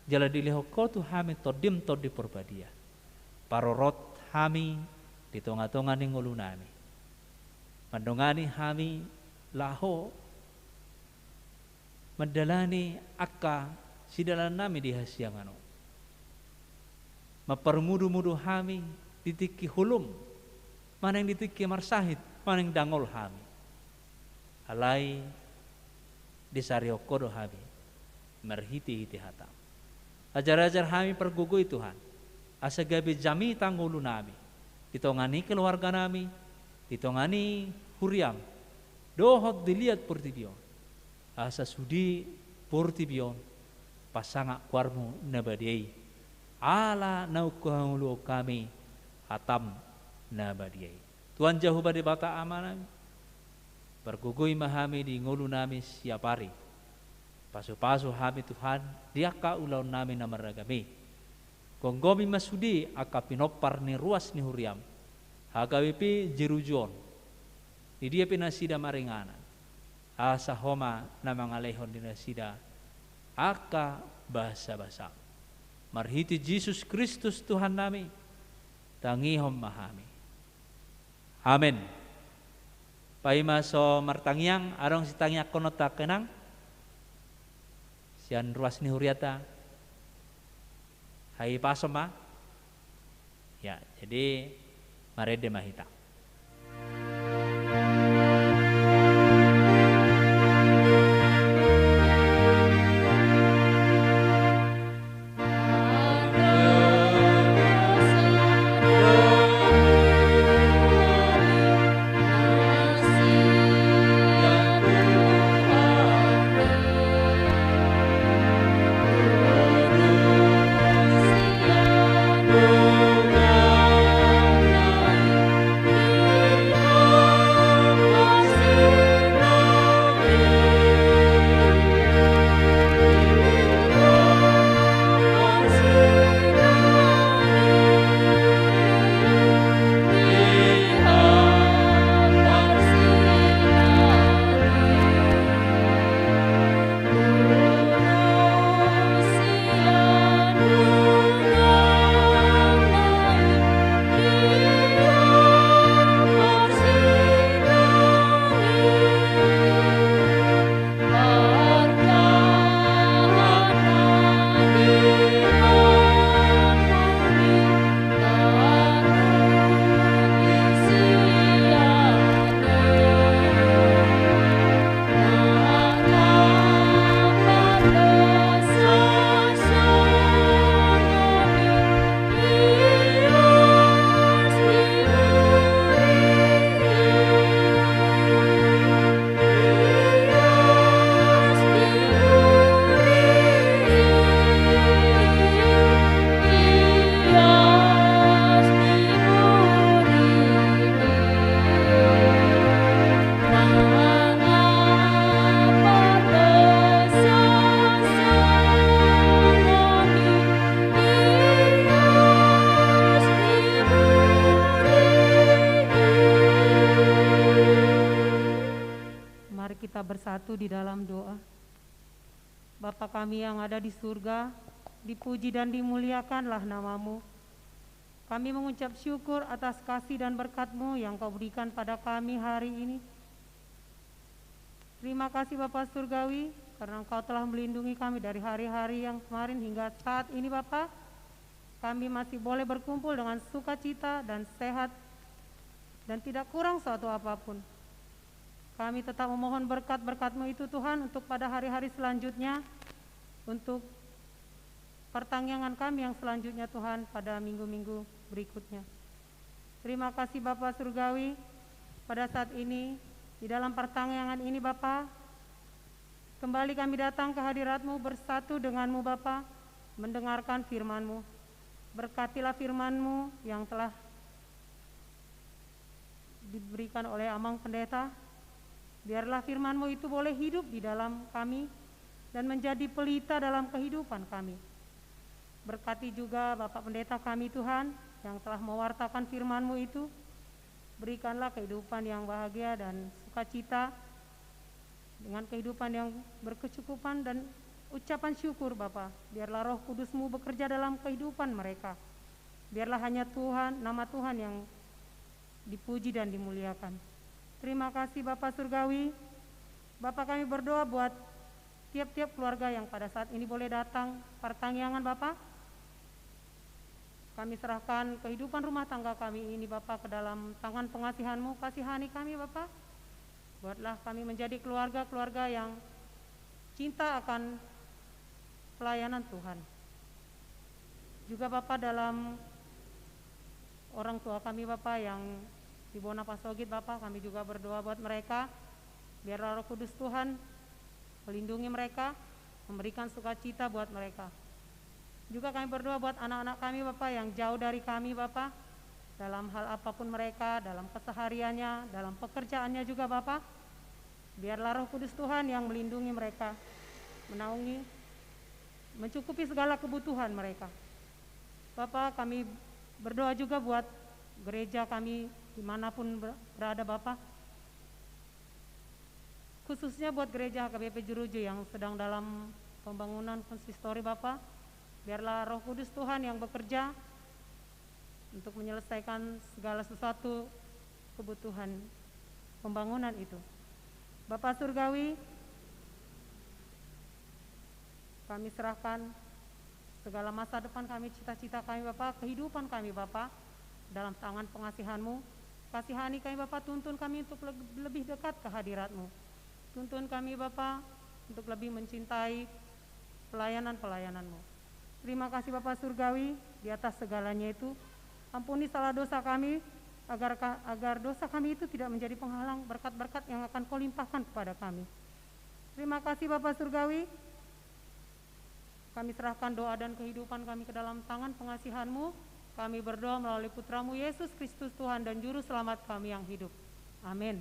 jala dilehon Ho tu hami Tondim Tondi Parbadia, parorot hami di tongatonga ni ngolunami. Mandongani hami laho mandalani angka sidalanannami di hasiangan on. Mamparmudumudu hami di tingki holom, manang di tingki marsahit, manang dangol hami. Alai disarihon Ho do hami marhitehite hataM. Ajarajar hami pargogoi Tuhan, asa gabe jamita ngolunami di tonga ni keluarganami, di tonga ni huriaM, dohot di liat portibi on. Asa sude portibi on pasangap goarMu na badia i, ala naung Huhangoluhon hami hataM na badia i. Tuhan Jahowa Debata Amanami, pargogoi ma hami di ngolunami siapari. Pasupasu hami Tuhan di angka ulaonnami na marragam i. Gomgomi ma sude angka pinompar ni ruas ni huriaM, H K B P Jeruju on, di dia pe nasida maringanan, asa Ho ma na mangalehon di nasida angka basabasa. Marhite Jesus Kristus Tuhannami, tangihon ma hami. Amen. Paima so martangiang, adong sitangiangkononta nang sian ruas ni huriata? Hahipason ma. Ya, jadi marende ma hita. Mari kita bersatu di dalam doa. Bapa kami yang ada di surga, dipuji dan dimuliakanlah nama-Mu. Kami mengucap syukur atas kasih dan berkat-Mu yang Kau berikan pada kami hari ini. Terima kasih Bapa Surgawi, karena Engkau telah melindungi kami dari hari-hari yang kemarin hingga saat ini, Bapa. Kami masih boleh berkumpul dengan sukacita dan sehat dan tidak kurang suatu apapun. Kami tetap memohon berkat-berkat-Mu itu, Tuhan, untuk pada hari-hari selanjutnya, untuk pertangiangan kami yang selanjutnya, Tuhan, pada minggu-minggu berikutnya. Terima kasih, Bapa Surgawi, pada saat ini, di dalam pertangiangan ini, Bapa, kembali kami datang ke hadirat-Mu, bersatu dengan-Mu, Bapa, mendengarkan firman-Mu. Berkatilah firman-Mu yang telah diberikan oleh Amang Pendeta. Biarlah firman-Mu itu boleh hidup di dalam kami dan menjadi pelita dalam kehidupan kami. Berkati juga Bapak Pendeta kami, Tuhan, yang telah mewartakan firman-Mu itu. Berikanlah kehidupan yang bahagia dan sukacita dengan kehidupan yang berkecukupan dan ucapan syukur, Bapa. Biarlah Roh Kudus-Mu bekerja dalam kehidupan mereka. Biarlah hanya Tuhan, nama Tuhan yang dipuji dan dimuliakan. Terima kasih, Bapa Surgawi. Bapa, kami berdoa buat tiap-tiap keluarga yang pada saat ini boleh datang partangiangan, Bapa. Kami serahkan kehidupan rumah tangga kami ini, Bapa, ke dalam tangan pengasihan-Mu. Kasihani kami, Bapa. Buatlah kami menjadi keluarga-keluarga yang cinta akan pelayanan Tuhan. Juga, Bapa, dalam orang tua kami, Bapa, yang di Bona Pasogit, Bapa, kami juga berdoa buat mereka. Biarlah Roh Kudus Tuhan melindungi mereka, memberikan sukacita buat mereka. Juga kami berdoa buat anak-anak kami, Bapa, yang jauh dari kami, Bapa, dalam hal apapun mereka, dalam kesehariannya, dalam pekerjaannya juga, Bapa. Biarlah Roh Kudus Tuhan yang melindungi mereka, menaungi, mencukupi segala kebutuhan mereka. Bapa, kami berdoa juga buat gereja kami dimanapun ber-, berada, Bapa. Khususnya buat gereja H K B P Jeruju yang sedang dalam pembangunan konsistori, Bapa. Biarlah Roh Kudus Tuhan yang bekerja untuk menyelesaikan segala sesuatu kebutuhan pembangunan itu. Bapa Surgawi, kami serahkan segala masa depan kami, cita-cita kami, Bapa, kehidupan kami, Bapa, dalam tangan pengasihan-Mu. Kasihani kami, Bapa, tuntun kami untuk le-, lebih dekat ke hadirat-Mu. Tuntun kami, Bapa, untuk lebih mencintai pelayanan-pelayanan-Mu. Terima kasih, Bapa Surgawi, di atas segalanya itu. Ampuni salah dosa kami, agar ka-, agar dosa kami itu tidak menjadi penghalang berkat-berkat yang akan Kau limpahkan kepada kami. Terima kasih, Bapa Surgawi. Kami serahkan doa dan kehidupan kami ke dalam tangan pengasihan-Mu. Kami berdoa melalui Putra-Mu, Yesus Kristus, Tuhan dan Juru Selamat kami yang hidup. Amin.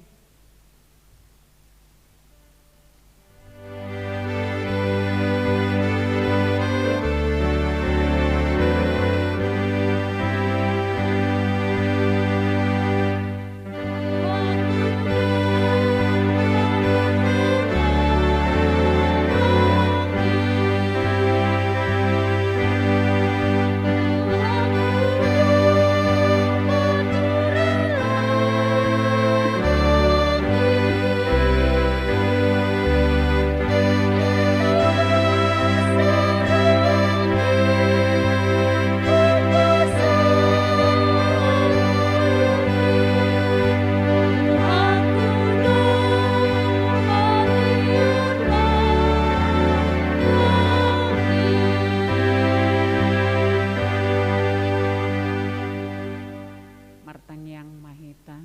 Martangiang ma hita.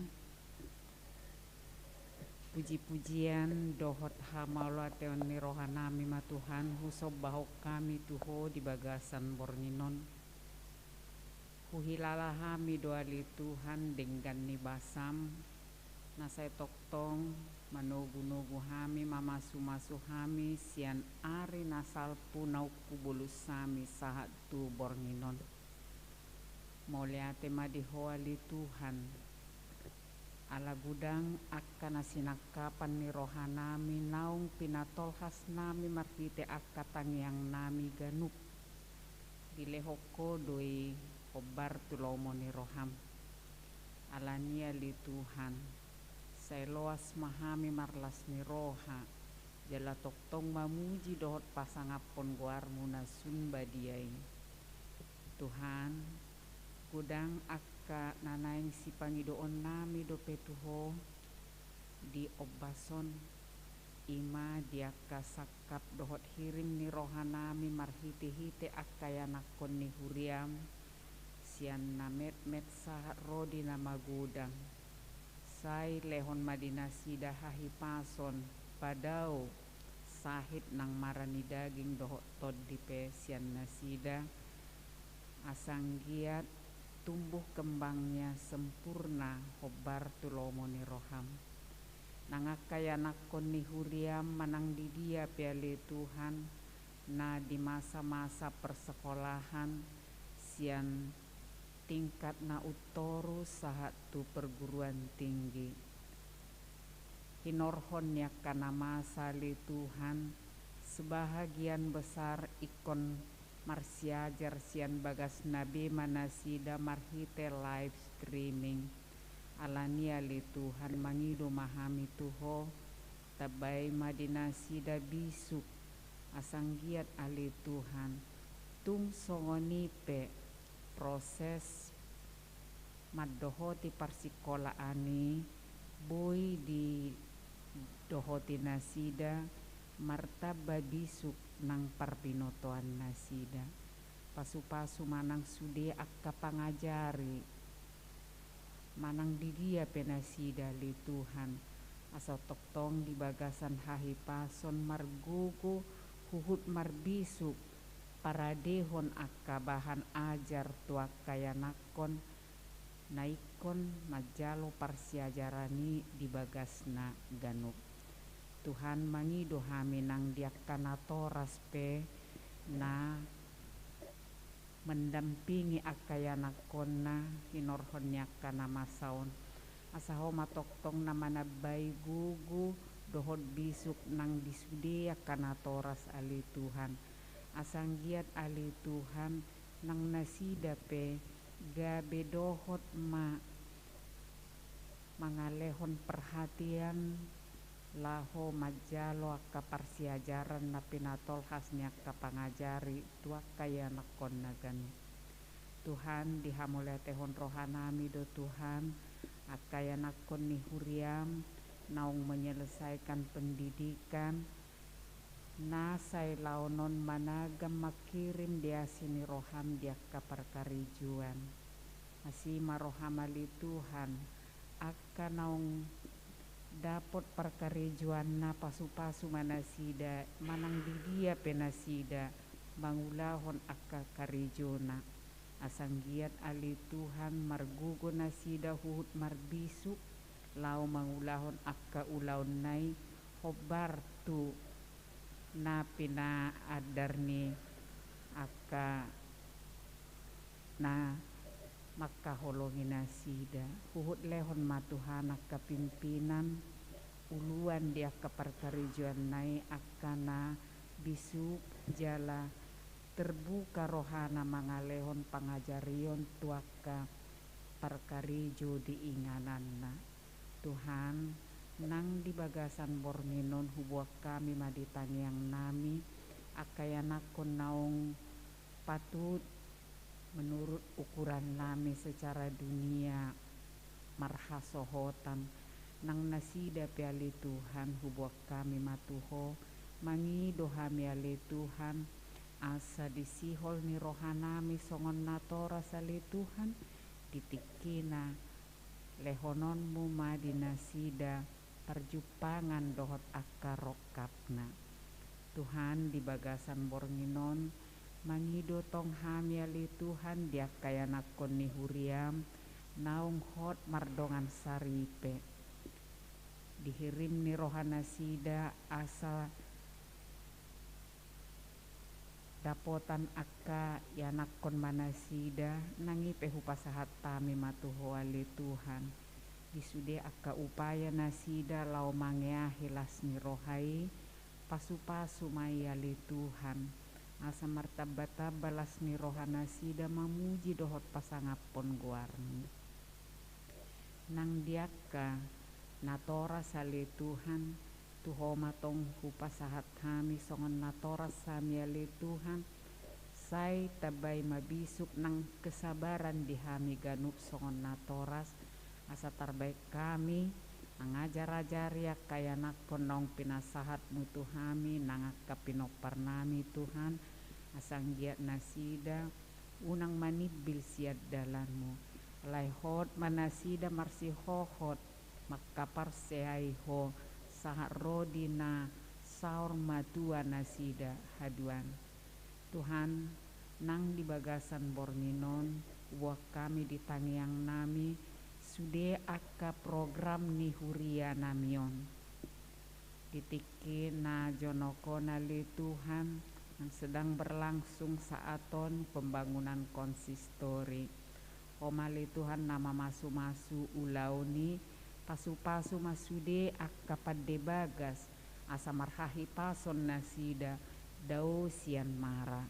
Puji-pujian dohot hamauliateon ni rohanami ma Tuhan, husombahon hami tu Ho di bagasan borngin on. Huhilala hami do ale Tuhan denggan ni basaM, na sai tongtong manogu-nogu hami, mamasu-masu hami sian ari na salpu naung hubolus hami sahat tu borngin on. Mauliate ma di Ho ale Tuhan. Ala godang angka na sinangkapan ni rohanami naung pinatolhasnami marhite angka tangiangnami ganup, dilehon Ho do i hombar tu lomo ni rohaM. Alani i ale Tuhan, sai loas ma hami marlas ni roha, jala tongtong mamuji dohot pasangaphon goarMu na sun badia i. Tuhan, godang angka na naeng sipangidoonnami dope tu Ho di ombas on, i ma di angka sangkap dohot hirim ni rohanami marhite-hite angka ianakhon ni huriaM, sian na metmet sahat ro di na magodang. Sai lehon ma di nasida hahipason, padao sahit nang mara ni daging dohot tondi pe sian nasida, asa anggiat tumbuh kembangnya sempurna hombar tu lomo ni rohaM. Nang angka ianakhon ni huriaM manang di dia pe ale Tuhan, na di masa-masa persekolahan sian tingkat na umtoru sahat tu perguruan tinggi. Hinorhon ni angka na masa ale Tuhan, sebahagian besar ingkon marsiajar sian bagasna be ma nasida marhite live streaming. Alani i ale Tuhan, mangido ma hami tu Ho, tambai ma di nasida bisuk, asa anggiat ale Tuhan, tung songon i pe proses mandohoti parsikolaan i boi didohoti nasida martamba bisuk nang parbinotoan nasida. Pasu-pasu ma nang sude angka pangajari manang di dia pe nasida ale Tuhan, asa tongtong di bagasan hahipason margogo huhut marbisuk paradehon angka bahan ajar tu angka ianakkon na ingkon manjalo parsiajaran i di bagasna ganup. Tuhan, mangido hami nang di angka natoras pe na mendampingi angka ianakkonna hinorhon ni angka na masa on. Asa Ho ma tongtong na manambai gogo dohot bisuk nang di sude angka natoras ale Tuhan. Asa anggiat ale Tuhan, nang nasida pe gabe dohot ma mangalehon perhatian laho manjalo angka parsiajaran na pinatolhas ni angka pangajari tu angka ianakkonna ganup. Tuhan, dihamauliatehon rohanami do Tuhan angka ianakkon ni huriam naung menyelesaikan pendidikan, na sai laon on managam mangkirim di asi ni roham di angka parkarejoan. Asi ma roham ale Tuhan, angka naung dapot parkarejoanna, pasu-pasu ma nasida manang di dia pe nasida mangulahon angka karejona. Asa anggiat ale Tuhan margogo nasida huhut marbisuk laho mangulahon angka ulaonna i hombar tu na pinaandar ni angka na mangkaholongi nasida. Huhut lehon ma Tuhan angka pimpinan uluan di angka parkarejoanna i angka na bisuk jala terbuka rohana mangalehon pangajarion tu angka parkarejo di ingananna. Tuhan, nang di bagasan borngin on huboan hami ma di tangiangnami angka ianakkon naung patut menurut ukurannami secara dunia marhasohotan, nang nasida pe ale Tuhan huboan hami ma tu Ho, mangido hami ale Tuhan, asa di sihol ni rohanami songon natoras ale Tuhan, di tingkina lehononmu ma di nasida parjumpangan dohot angka rongkapna. Tuhan, di bagasan borngin on mangido tong hami ale Tuhan di angka ianakkon ni huriam naung hot mardongan saripe. Dihirim ni rohanasida asa dapotan angka ianakkon ma nasida, nang i pe hupasahat hami ma tu Ho ale Tuhan. Di sude angka upaya nasida laho mangeahi las ni roha i, pasu-pasu ma i ale Tuhan, asa martamba-tamba las ni rohanasida mamuji dohot pasangaphon goarmu. Nang di angka natoras ale Tuhan, tu Ho ma tong hupasahat hami songon natoras hami ale Tuhan, sai tambai ma bisuk nang kesabaran di hami ganup songon natoras, asa tarbaen hami mangajar-ajari angka ianakkon naung pinasahatmu tu hami nang angka pinomparnami Tuhan, asa anggiat nasida unang manimbil sian dalanmu. Alai hot ma nasida marsihohot mangkaparseai Ho sahat ro di na saur matua nasida haduan. Tuhan, nang di bagasan borngin on huboan hami di tangiangnami sude angka program ni hurianami on. Di tingki na jonok on ale Tuhan, Sedang berlangsung saat on pembangunan konsistori. Ho ma ale Tuhan na mamasumasu ulaon i, pasupasu ma sude angka pande bagas, asa marhahipason nasida dao sian mara.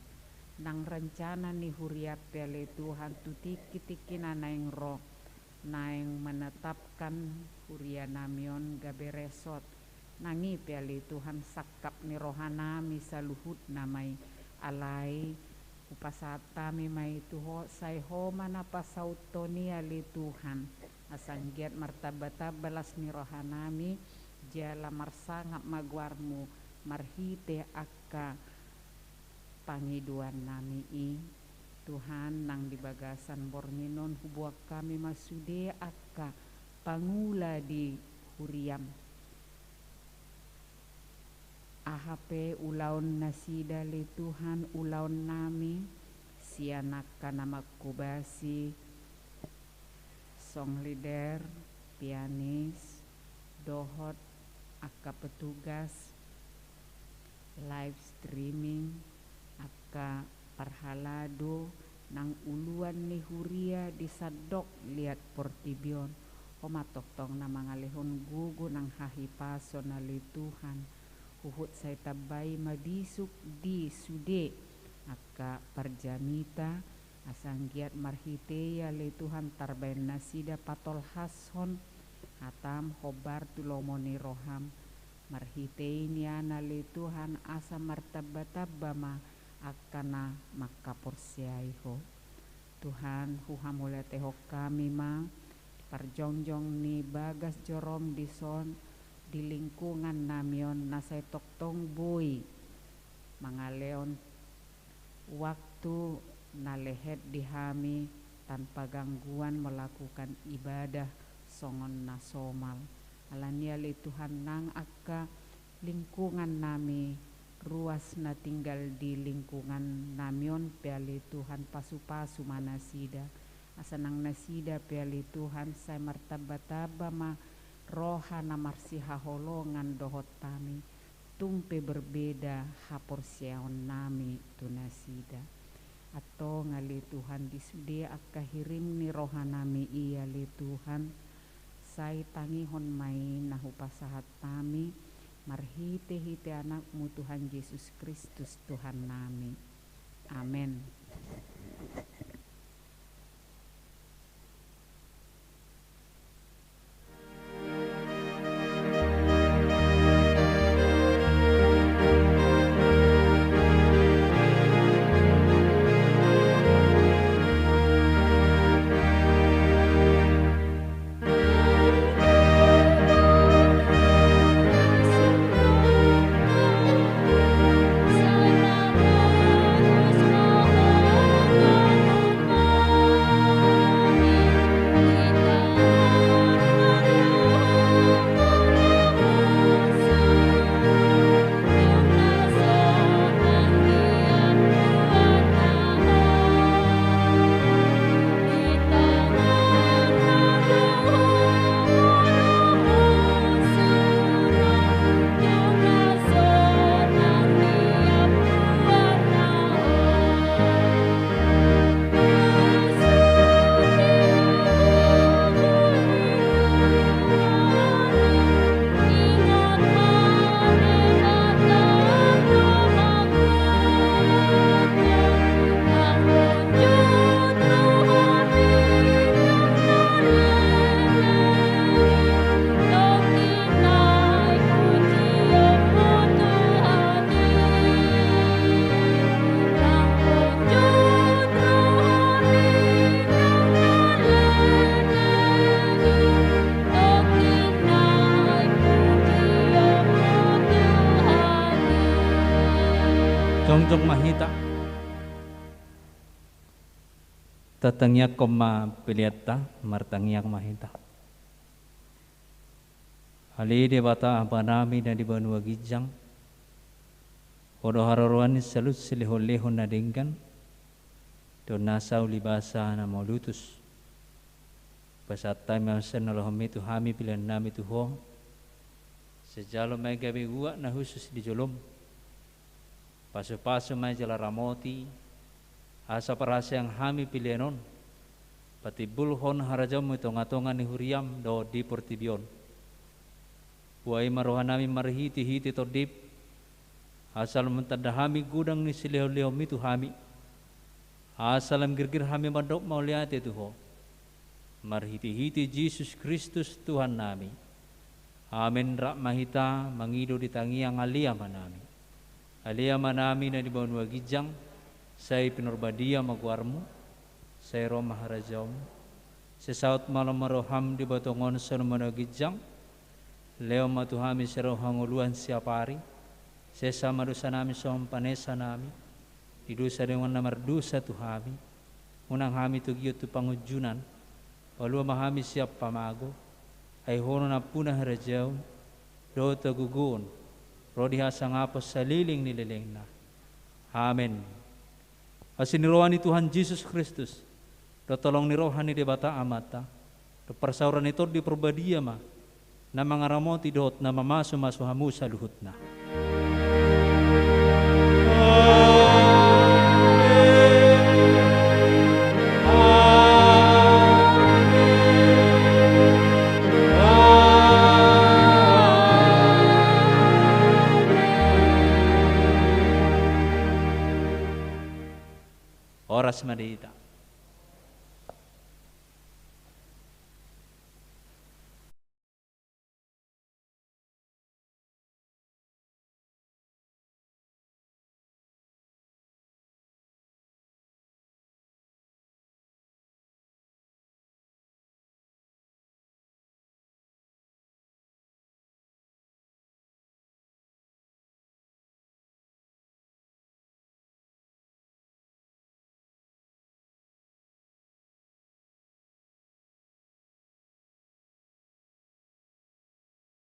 Nang rencana ni huriaM pe ale Tuhan tu tingki-tingki na naeng ro, naeng menetapkan hurianami on gabe resort. Nang i pe ale Tuhan sangkap ni rohanami saluhutna ma i, alai hupasahat hami ma i tu Ho, sai Ho ma na pasauthon i ale Tuhan. Asa anggiat martamba-tamba las ni rohanami, jala marsangap ma goarMu marhite angka pangidoannami i. Tuhan, nang di bagasan borngin on huboan hami ma sude angka pangula di huriaM. Aha pe ulaon nasida ale Tuhan, ulaonnami sian angka na manghobasi song leader, pianis, dohot angka petugas live streaming, angka parhalado nang uluan ni huria di sandok liat portibi on. Ho ma tongtong na mangalehon gogo nang hahipason ale Tuhan. Huhut sai tambai ma bisuk di sude angka parjamita, asa anggiat marhite i ale Tuhan tarbaen nasida patolhashon hataM hombar tu lomo ni rohaM. Marhite i nian ale Tuhan asa martamba-tamba ma angka na mangkaporseai Ho. Tuhan, huhamauliatehon hami ma parjongjong ni bagas joroM dison di lingkungannami on na sai tongtong boi mangalehon waktu na lehet di hami tanpa gangguan melakukan ibadah songon na somal. Alani i ale Tuhan nang angka lingkungannami, ruas na tinggal di lingkungannami on pe ale Tuhan pasupasu ma nasida. Asa nang nasida pe ale Tuhan sai martamba-tamba ma roha na marsihaholongan dohot hami. Tung pe berbeda haporseaonnami tu nasida. Antong ale Tuhan di sude angka hirim ni rohanami i ale Tuhan, sai tangihon ma i na hupasahat hami marhite-hite AnakMu Tuhan Jesus Kristus Tuhannami. Amen. Jongjong ma hita. Tatangiangkon ma peleanta, martangiang ma hita. Ale Debata Amanami na di banua ginjang, Ho do haroroan ni saluhut silehon-lehon na denggan dohot nasa ulibasa na mauliutus. Pasahat hami ma sian na laho i tu hami peleannami tu Ho. Sai jalo ma i gabe uap na hushus di jolom. Pasupasu ma i jala ramoti, asa parhaseang hami pelean on patimbulhon harajaonmu i tongatonga ni huriam dohot di portibi on. Buhai ma rohanami marhitehite tondip, asa lam tanda hami godang ni silehonlehonmi tu hami, asa lam girgir hami mandok mauliate tu Ho, marhitehite Jesus Kristus Tuhannami. Amen. Rap ma hita mangido di tangiang Ale Amanami. Ale Amanami na di banua ginjang, sai pinarbadia ma goarmu, sai ro ma harajaonmu, sai saut ma lomo ni roham di banua tonga on songon na di banua ginjang. Lehon ma tu hami sadari on hangoluan siapari, sesa ma dosanami songon panesanami di dosa ni dongan na mardosa tu hami, unang hami togihon tu pangunjunan, palua ma hami sian pamago, ai Ho do nampuna harajaon dohot hagogoon ro di hasangapon saleleng ni lelengna. Amen. Asi ni roha ni Tuhan Jesus Kristus, dohot holong ni roha ni Debata Amanta, dohot parsaoran ni Tondi Parbadia ma na mangaramoti dohot na mamasumasu hamu saluhutna.